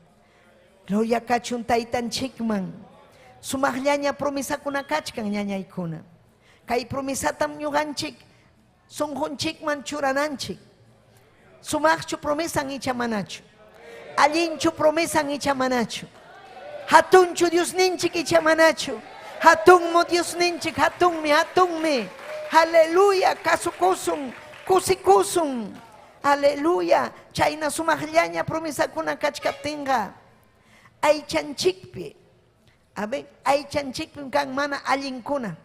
Gloria kachun taytanchikman. Sumaqllaña promisakuna kachkan ñañaykuna. Kay promisatam ñuqanchik Sunqunchikman churananchik. Sumaqchu promesan icha manachu? Allinchu promesan icha manachu? Hatunchu Diosninchik icha manachu? Hatunmu Diosninchik, hatunmi, hatunmi. Aleluya, kasukusun, kusikusun. Aleluya, chayna sumaqllaña promesakuna kachkaptinqa aychanchikpi, amén, aychanchikpim kan mana allinkuna.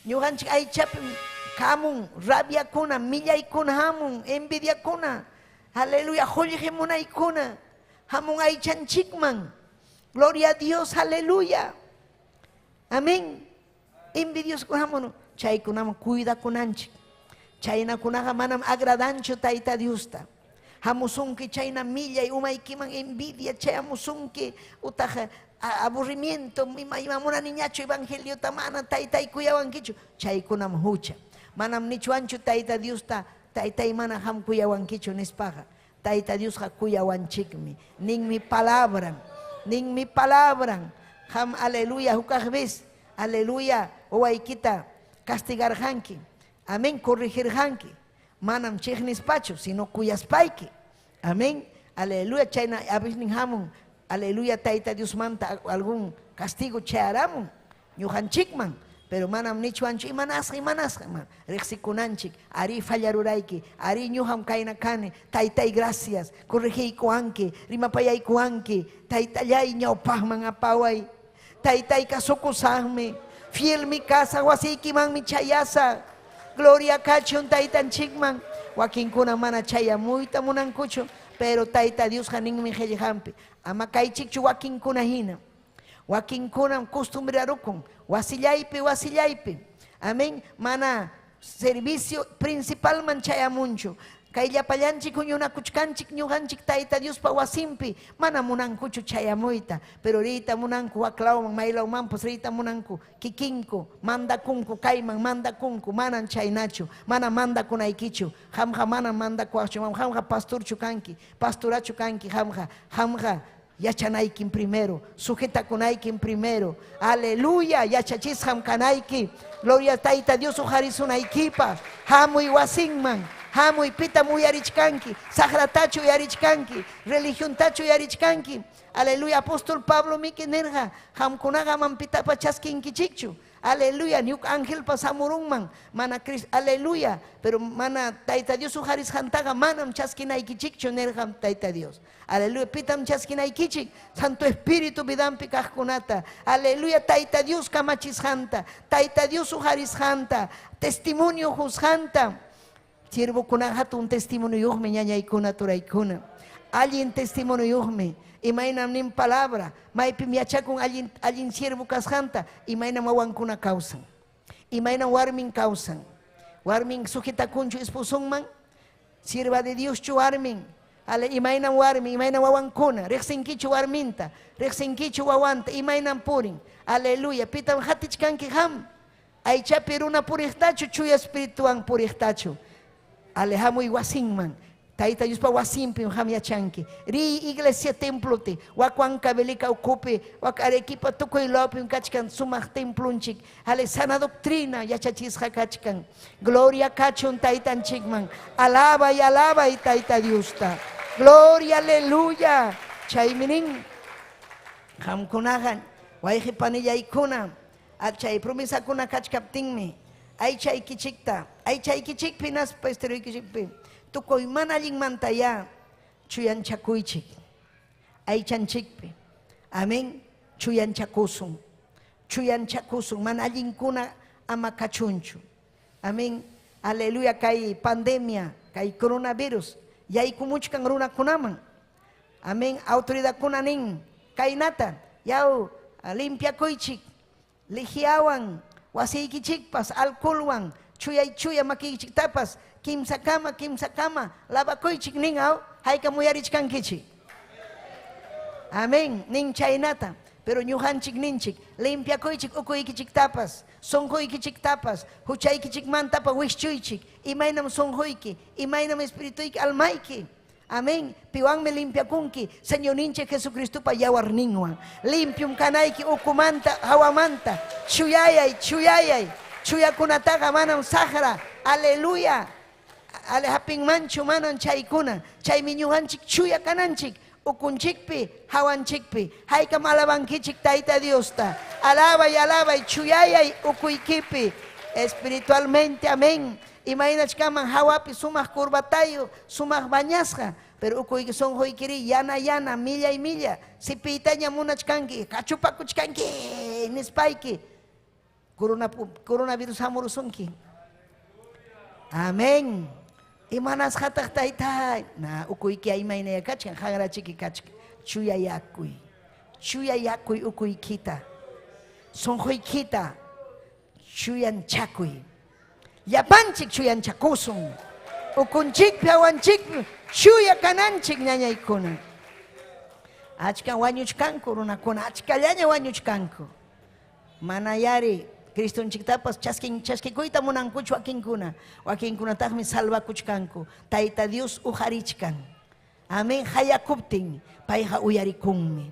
Ñuqanchik aychapim hamun rabiakuna, millaykuna hamun, envidiakuna, aleluya, qullqi munaykuna hamun aychanchikman. Gloria a Dios, aleluya. Amén. Envidioskuna hamun, chaykunaman cuidakunanchik. Chaynakunaqa manam agradanchu Tayta Diosta. Hamusunki chayna millay umaykiman envidia chayamusunki utaq aburrimiento ima ima munaniñachu evangeliota mana taytay kuyawankichu, chaykunam hucha. Manam nichwanchu Tayta Diosta taytay mana qam kuyawankichu nispaqa. Tayta Diosqa kuyawanchikmi. Ninmi palabran, ninmi palabran. Qam aleluya hukaq vez, aleluya wawaykita castigarqanki. Amén, corregirqanki. Manam chiqnispachu, sino kuyaspayki. Amén. Aleluya, chayna avisnin hamun. Aleluya, Tayta Diosmanta algún castigo chayaramun ñuqanchikman. Pero manam nichwanchu imanasqa, imanasqa, riqsikunanchik, ari fallarurayki, ari ñuqam kayna kani, taytay gracias, corregiykuwanki, rimapayaykuwanki, taytallay ñawpaqman apaway, taytay kasukusaqmi, fielmi kasaq, wasiykimanmi chayasaq. Gloria kachun taytanchikman. Wakinkuna mana chayamuyta munankuchu, pero Tayta Diosqa ninmi qillqanpi, ama kaychikchu wakinkuna hina. Wakinkunam costumbrarukun, wasillaypi, wasillaypi. Amén. Mana servicio principalman chayamunchu. Kay llapallanchik huñunakuchkanchik ñuqanchik Tayta Diospa wasinpi, mana munankuchu chayamuyta, pero riyta munanku waklawman, maylawmanpas riyta munanku, kikinku mandakunku kayman mandakunku, manan chaynachu, mana mandakunaykichu, qamqa manam mandakuwaqchu, qamqa pastorchu kanki, pastorachu kanki, qamqa, qamqa yachanaykim primero, sujetakunaykim primero. Aleluya, yachachisqam kanayki. Gloria Tayta Dios uqarisunaykipaq. Hamuy wasinman, hamuy pitam uyarichkanki, saqratachu uyarichkanki, religiontachu uyarichkanki. Aleluya, apóstol Pablo miki nirqa, qamkunaqa amam pitapas chaskinkichikchu. Aleluya, ni huk angelpas hamurunman, mana Cristo, aleluya, pero mana Tayta Dios uqarisqantaqa manam chaskinaykichikchu nirqam Tayta Dios. Aleluya, pitam chaskinaykichik, Santo Espíritu vidanpi kaqkunata. Aleluya, Tayta Dios kamachisqanta, Tayta Dios uqarisqanta, testimonio qusqanta. Siervokunaqa hatun testimonioyuqmi ñañaykuna, turaykuna. Allin testimonioyuqmi. Imaynam nin palabra, maypim yachakun allin, allin siervo kasqanta, imaynam wawankuna kawsan. Imaynam warmin kawsan. Warmin sujetakunchu esposonman, sierva de Dioschu warmin. Ale, imaynam warmi, imaynam wawankuna, riqsinkichu warminta, riqsinkichu wawanta, imaynam purin. Aleluya, pitam hatichkanki qam. Aychapi runa puriqtachu, chuya espirituwan puriqtachu. Ale, hamuy wasinman. Tayta Diospa wasinpim qam yachanki. Riy iglesia templote, wak Huancavelica ukupi, wak Arequipa tukuy lawpim kachkan sumaq templonchik. Ale, sana doctrina yachachisqa kachkan. Gloria kachun Taytanchikman. Alabay, alabay Tayta Diosta. Gloria, aleluya. Chaymi nin, qamkunaqa wayqi panillaykuna, chay promesakuna kachkaptinmi aychaykichikta, aychaykichikpi hinaspa esteroykichikpi tukuy mana allinmantayá chuyanchakuychik. Aychanchikpi. Amén. Chuyanchakusun. Chuyanchakusun. Mana allinkuna ama kachunchu. Amén. Aleluya. Kay pandemia, kay coronavirus, yaykumuchkan runakunaman. Amén. Autoridadkuna nin, kaynata, yaw, limpiakuychik, ligiawan, wasiykichikpas, alcoholwan, chuyay chuya makiykichiktapas, kimsakama, kimsakama, lavakuychik nin, aw, haykam uyarichkankichik. Amén. Nin chaynata. Pero ñuqanchik ninchik, limpiakuychik ukuykichiktapas, sunquykichiktapas, huchaykichikmantapa wischuychik, imaynam sunquyki, imaynam espirituyki, almayki. Amén. Piwanmi limpiakunki, Señorninchik Jesucristopa yawarninwan. Limpium kanayki ukumanta, hawamanta. Chuyayay, chuyayay. Chuyakunataqa manam saqra Aleluya. Hapinmanchu manan chaykuna. Chaymi ñuqanchik chuya kananchik. Ukunchikpi, hawanchikpi. Haykam alabankichik Tayta Diosta. Alabay, alabay, chuyayay ukuykipi. Espiritualmente, amén. Imaynachkaman hawapi sumaq kurbatayo, sumaq bañasqa. Pero ukuyki sunquykiri yana yana, millay milla. Sipiytaña munachkanki, kachupakuchkanki, nispayki. Coronavirus hamurusunki. Amén. Imanasqataq taytay? Na ukuyki imaynaya kachkan, hanrachiki kachkan. Chuyayakuy. Chuyayakuy ukuykita. Sunquykita chuyanchakuy. Llapanchik chuyanchakusun. Ukunchikpi hawanchikpi chuya kananchik ñañaykuna. Achka wañuchkanku runakuna, achkallaña wañuchkanku. Mana yari Cristonchiktapas chaskikuyta munankuchu wakinkuna. Wakinkunataqmi salvakuchkanku. Tayta Dios uqarichkan. Amén. Hayakuptin payqa uyarikunmi.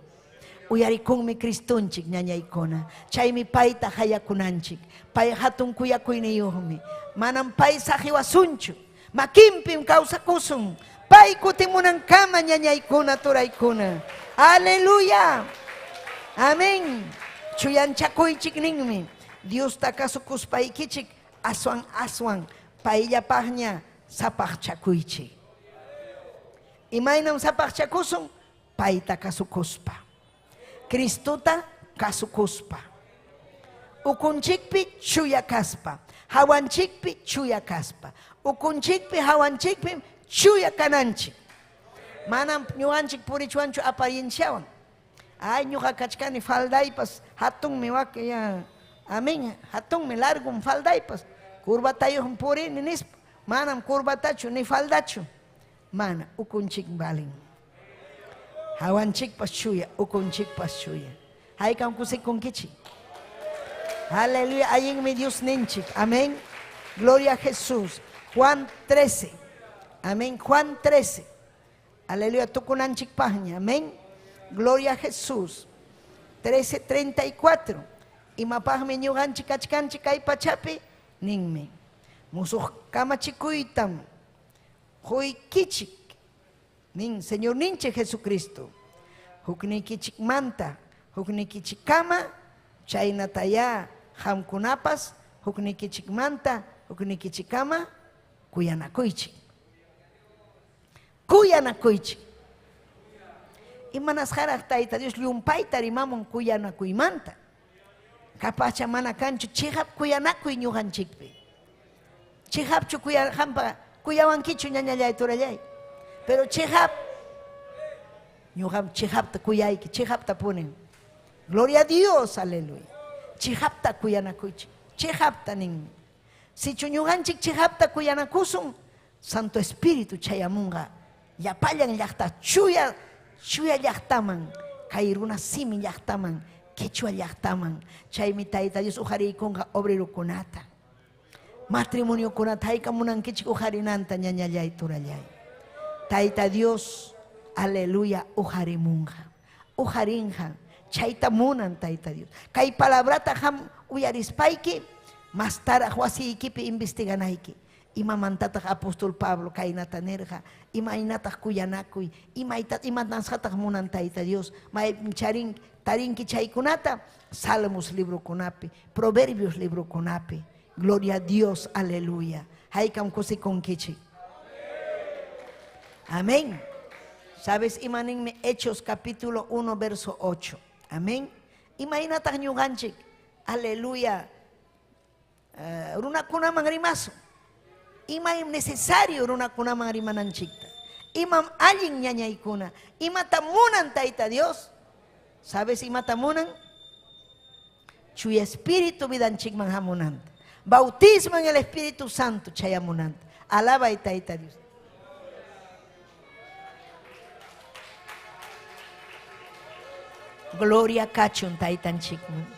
Uyarikunmi Cristonchik ñañaykuna. Chaymi payta hayakunanchik. Pay hatun kuyakuyniyuqmi. Manam pay saqiwasunchu. Makinpim kawsakusun. Pay kutimunankama ñañaykuna turaykuna. Aleluya. Amén. Chuyanchakuychik ninmi. Diosta kasukuspaykichik aswan aswan payllapaqña sapaqchakuychik. Imaynam sapaqchakusun? Payta kasukuspa. Cristota kasukuspa. Ukunchikpi chuya kaspa. Hawanchikpi chuya kaspa. Ukunchikpi hawanchikpi chuya kananchik. Manam ñuqanchik purichwanchu aparienciawan. Ay, ñuqa kachkani faldaypas hatunmi wak ya. Amén, hatunmi largum faldaypas. Curvatayuqmi purini nispa. Manam curvatachu ni faldachu. Mana ukunchik valin. Hawanchikpas chuya, ukunchikpas chuya. Haykam kusikunkichik. Aleluya, allinmi Dios ninchik. Amén. Gloria a Jesús. Juan 13. Amén. Juan 13. Aleluya, tukunanchik paqña. Amén. Gloria a Jesús. 13:34. Imapaqmi ñuqanchik kachkanchik kay pachapi ninmi. Musuq kamachikuytam quykichik nin Señor ninchik Jesucristo. Hukniykichikmanta, hukniykichikkama chaynatayá qamkunapas hukniykichikmanta, hukniykichikkama kuyanakuychik. Kuyanakuychik. Imanasqaraq Tayta Dios llumpayta rimamun kuyanakuymanta. Kapacha mana kanchu chiqap kuyanakuy ñuqanchikpi. Chiqapchu qampa kuyawankichu ñañallay turallay. Pero chiqap ñuqam chiqapta kuyayki, chiqapta punin. Gloria a Dios, aleluya. Chiqapta kuyanakuychik, chiqapta ninmi. Sichu ñuqanchik chiqapta kuyanakusun, Santo Espíritu chayamunqa llapallan llaqta chuya chuya llaqtaman, kay runa simi llaqtaman, quechua llaqtaman. Chaymi Tayta Dios uqariykunqa obrerokunata. Matrimoniokunata hayka munankichik uqarinanta ñañallay turallay. Tayta Dios, aleluya, uqarimunqa. Uqarinqa. Chayta munan Tayta Dios. Kay palabrata qam uyarispayki, mastaraq wasiykipi investiganayki. Imamantataq apóstol Pablo kaynata nirqa, imaynataq kuyanakuy, imatasqataq munan Tayta Dios, maypim tarinki chaykunata, Salmos librokunapi, Proverbios librokunapi. Gloria a Dios, aleluya. Haykam kusikunkichik. Amén. ¿Sabes? Imaninmi Hechos capítulo 1, verso 8. Amén. Imaynataq ñuqanchik, aleluya, runakunaman rimasun. Imam necesario runakunaman rimananchikta. Imam allin ñañaykuna. Imata munan Tayta Dios. ¿Sabes imata munan? Chuya Espíritu vidanchikman hamunanta. Bautismo en el Espíritu Santo chayamunanta. Alaba y Tayta Dios. Gloria kachun Taytanchikman.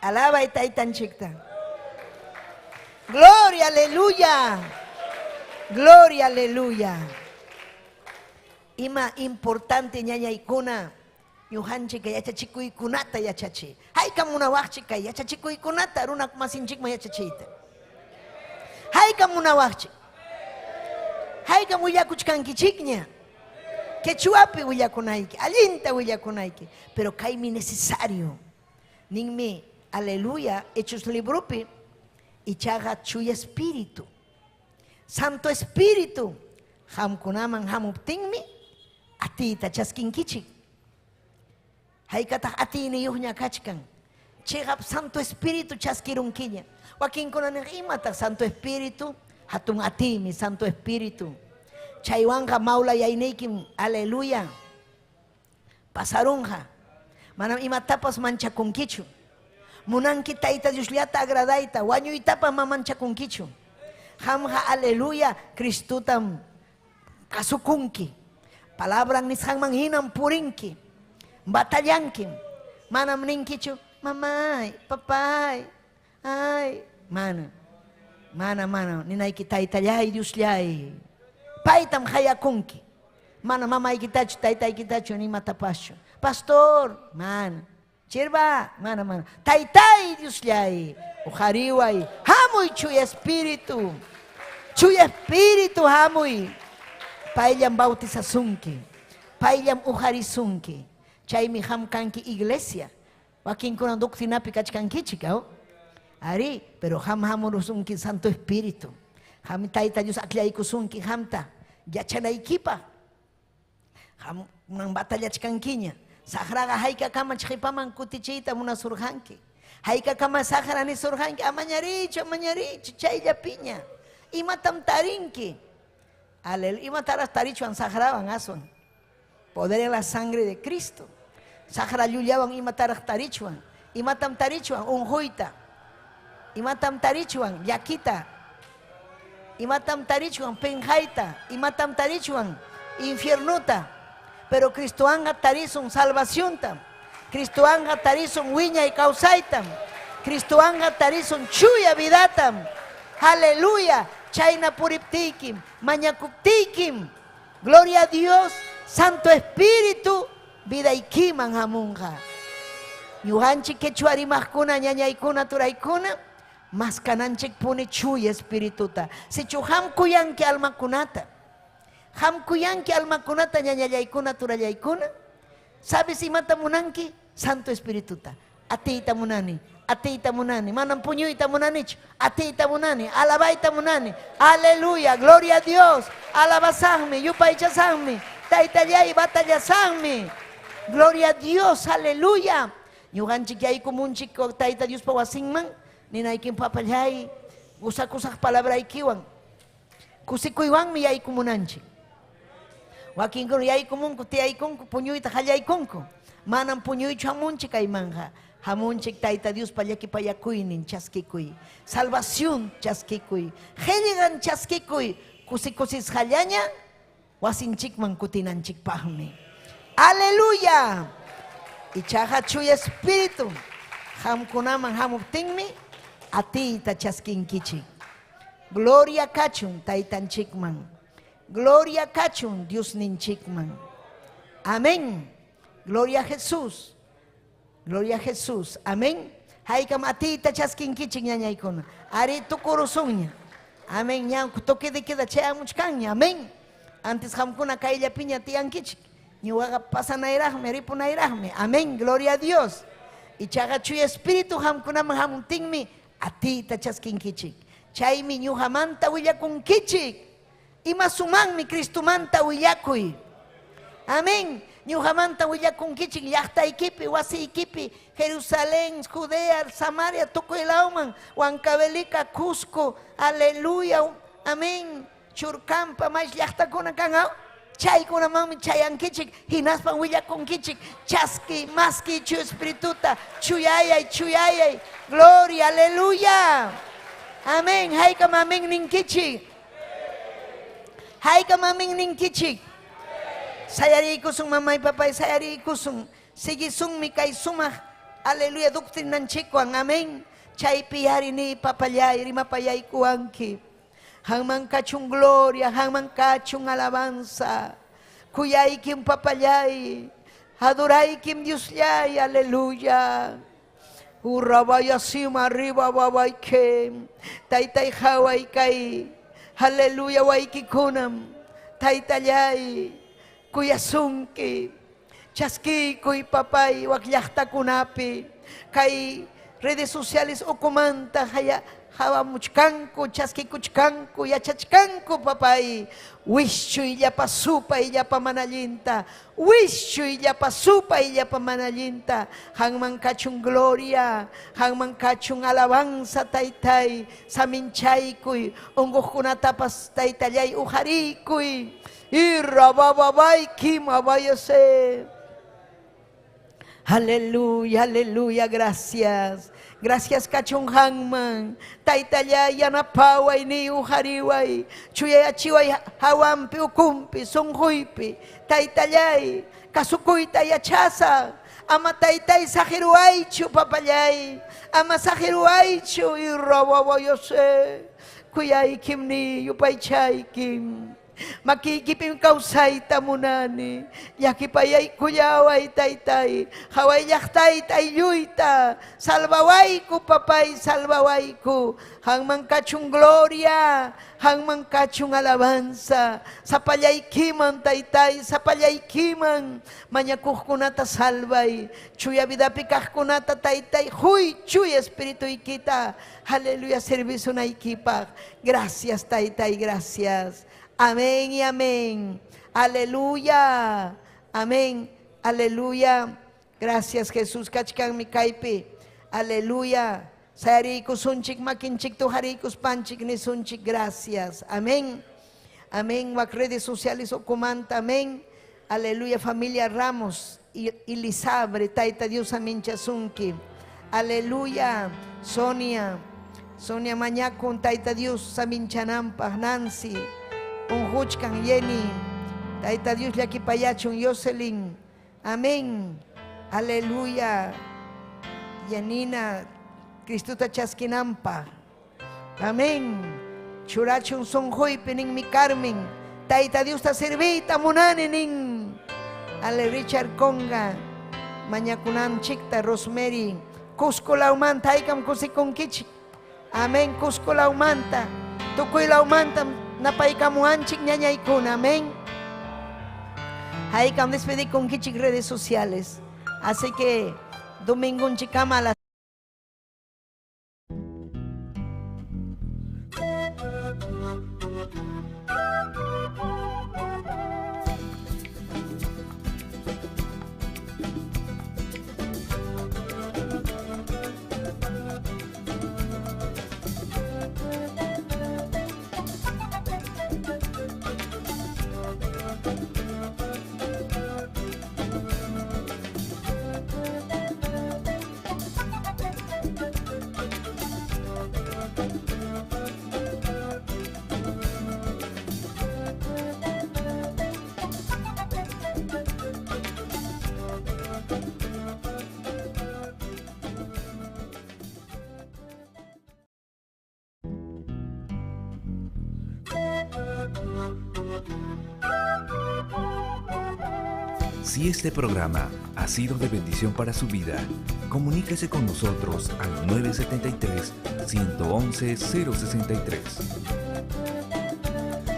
Alaba y Taytanchikta. Gloria, aleluya. Gloria, aleluya. Ima importante ñañaykuna. Ñuqanchik yachachikuykunata yachachiy. Haykam munawaqchik kay yachachikuykunata runa masinchikman yachachiyta. Haykam munawaqchik. Haykam willakuchkankichikña. Quechuapi willakunayki, allinta willakunayki, pero kaymi necesario. Ninmi, aleluya, Hechos libropi, ichaqa Chuya Espíritu, Santo Espíritu qamkunaman hamuptinmi atiyta chaskinkichik. Haykataq atiyniyuqña kachkan. Chiqap Santo Espíritu chaskirunkiña. Wakinkuna nin, imataq Santo Espíritu? Hatun atiymi Santo Espíritu. Chaywanqa mawlayayniykim, aleluya, pasarunqa. Manam imatapas manchakunkichu. Munanki Tayta Diosllata agradayta, wañuytapas ma manchakunkichu. Qamqa, aleluya, Cristotam kasukunki. Palabran nisqanman hinam purinki. Batallankim. Manam ninkichu, mamay, papay, ay, mana. Mana, mana, ninayki taytallay, Diosllay. Paytam qayakunki. Mana mamaykitachu, taytaykitachu, nimatapaschu. Pastor, mana. Chirba, mana, mana. Taytay, Diosllay, uqariway, hamuy Chuya Espíritu. Chuya Espíritu hamuy. Payllam bautizasunki. Payllam uqarisunki. Chaymi qam kanki iglesia. Wakinkuna doctrinapi kachkankichik, aw? Ari, pero qam hamurusunki Santo Espíritu. Qam Tayta Dios akllaykusunki qamta yachanaykipaq. Qam batallachkankiña. Saqraqa haykakama qhipaman kutichiyta munasurqanki. Haykakama saqra nisurqanki, amañarichu, amañarichu, chayllapiña. Imatam tarinki? Aleluya. Imataraq tarichwan saqrawan aswan? Poder en la sangre de Cristo. Saqra llullawan imataraq tarichwan? Imatam tarichwan? Unquyta. Imatam tarichwan? Llakita. Imatam tarichwan? Penjayta. Imatam tarichwan? Infiernuta. Pero Cristowanqa tarisun salvacionta. Cristowanqa tarisun wiñay kawsaytam. Cristowanqa tarisun chuya vidatam. Aleluya. Chayna puriptiykim, mañakuptiykim, gloria a Dios, Santo Espíritu vidaykiman hamunqa. Ñuqanchik quechua rimaqkuna, ñañaykuna, turaykuna, maskananchikpuni Chuya Espirituta. Sichu qam kuyanki almakunata, qam kuyanki almakunata, ñañallaykuna, turallaykuna, sabes imata munanki? Santo Espirituta. Atiyta munani, atiyta munani, manam puñuyta munanichu, atiyta munani, alabayta munani. Aleluya, gloria a Dios. Alabasaqmi, yupaychasaqmi, taytallay batallasaqmi. Gloria a Dios, aleluya. Ñuqanchik yaykumunchik Tayta Diospa wasinman, ninaykim papallay, gusakusaq palabraykiwan. Kusikuywanmi yaykumunanchik. Wakinkuna yaykumunku, tiyaykunku, puñuyta qallaykunku. Manam puñuychu hamunchik kaymanqa. Hamunchik Tayta Diospa llakipayakuynin chaskikuy. Salvación chaskikuy. Qillqan chaskikuy. Kusikusisqallaña wasinchikman kutinanchikpaqmi. Aleluya. Ichaqa Chuya Espíritu qamkunaman hamuptinmi atiyta chaskinkichik. Gloria kachun Taytanchikman. Gloria kachun Diosninchikman. Amén. Gloria a Jesús. Gloria a Jesús. Amén. Haykam atiyta chaskinkichik ñañaykuna. Ari tukurusunña. Amén. Ña toque de queda chayamuchkanña. Amén. Antes qamkuna kayllapiña tiyankichik. Ñuqaqa pasanayraqmi, ripunayraqmi. Amén. Gloria a Dios. Ichaqa Chuya Espíritu qamkunaman hamuptinmi atiyta chaskinkichik. Chaymi ñuqamanta willakunkichik. Ima sumanmi Cristomanta willakuy. Amén. Ñuqamanta willakunkichik llaqtaykipi, wasiykipi, Jerusalén, Judea, Samaria, tukuy lawman, Huancavelica, Cusco, aleluya, amén. Churcampa, may llaqtakuna kan, chaykunamanmi chayankichik, hinaspan willakunkichik, chaski, maski, chu espirituta, chuyayay, chuyayay, gloria, aleluya. Amén, haykam amén ninkichik. Haykam amén ninkichik. Sayariykusun mamay papay, sayariykusun. Siguisunmi kay sumaq, aleluya, doctrinanchikwan, amén. Chaypi yarini papallay, rimapayaykuwanki. Hanman kachun gloria, hanman kachun alabanza. Kuyaykim papallay. Adoraykim Diosllay, aleluya. Urrabaya sima arriba babayke. Taytay haway kay. Aleluya waykikunam. Taytallay. Kuyasunki. Chaskikuy papay wak llaqtakunapi. Kay redes sociales ukumanta haya hawamuchkanku, chaskikuchkanku, yachachkanku papay. Wischuy llapa supay llapa manallinta. Wischuy llapa supay llapa manallinta. Hanman kachun gloria, hanman kachun alabanza taytay. Saminchaykuy, unquqkunatapas taytallay ujarikuy. Irrabababay kimabayase. Aleluya, aleluya, gracias. Gracias kachun hanman. Taytallay yanapaway ni uhariway. Chuyayachiway hawampi ukumpi sunquypi. Taytallay kasukuyta yachasa. Ama taytay saqiruwaychu papallay. Ama saqiruwaychu irrawabayose. Kuyaykim ni yupaychaykim. Makikipim kawsayta munani. Llakipayay kuyaway taytay. Haway llaqtayta aylluyta. Salvawayku papay, salvawayku. Hanman kachun gloria. Hanman kachun alabanza. Sapallaykiman taytay, sapallaykiman. Mañakuqkunata salvay. Chuya vidapi kaqkunata taytay. Huy chuy espirituykita. Aleluya, servisunaykipaq. Gracias taytay, gracias. Amén y amén. Aleluya. Amén. Aleluya. Gracias Jesús. Kachkan mi kaypi. Aleluya. Sayarikus unchik makinchik tujarikus panchik nisunchik. Gracias. Amén. Amén. Wak redes sociales okumanta. Amén. Aleluya. Familia Ramos y Lisabre. Taita Dios amin chasunki. Aleluya. Sonia. Sonia Mañacon. Taita Dios saminchanampa. Nancy. Unjuchkan Jenny, Taita Dios llakipayachun Jocelyn, amén, aleluya, Yanina, Cristuta chaskinampa, amén, churachun sonjoypi nin mi Carmen, Taita Dios ta servita munani nin, ale Richard Conga, mañakunanchikta Rosemary, Cusco laumanta, haykam kusikunkichik, amén, Cusco laumanta, tukuy laumanta, napaykamuanchik ñañaykuna, amén. Haykam despedí con kichik redes sociales. Así que domingo a las Si este programa ha sido de bendición para su vida, comuníquese con nosotros al 973-111-063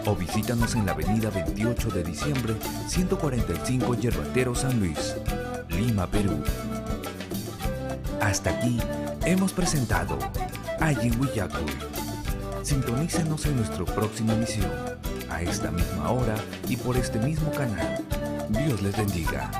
o visítanos en la avenida 28 de diciembre, 145 Yerbatero, San Luis, Lima, Perú. Hasta aquí hemos presentado Allin Willakuy. Sintonícenos en nuestra próxima emisión, a esta misma hora y por este mismo canal. Dios les bendiga.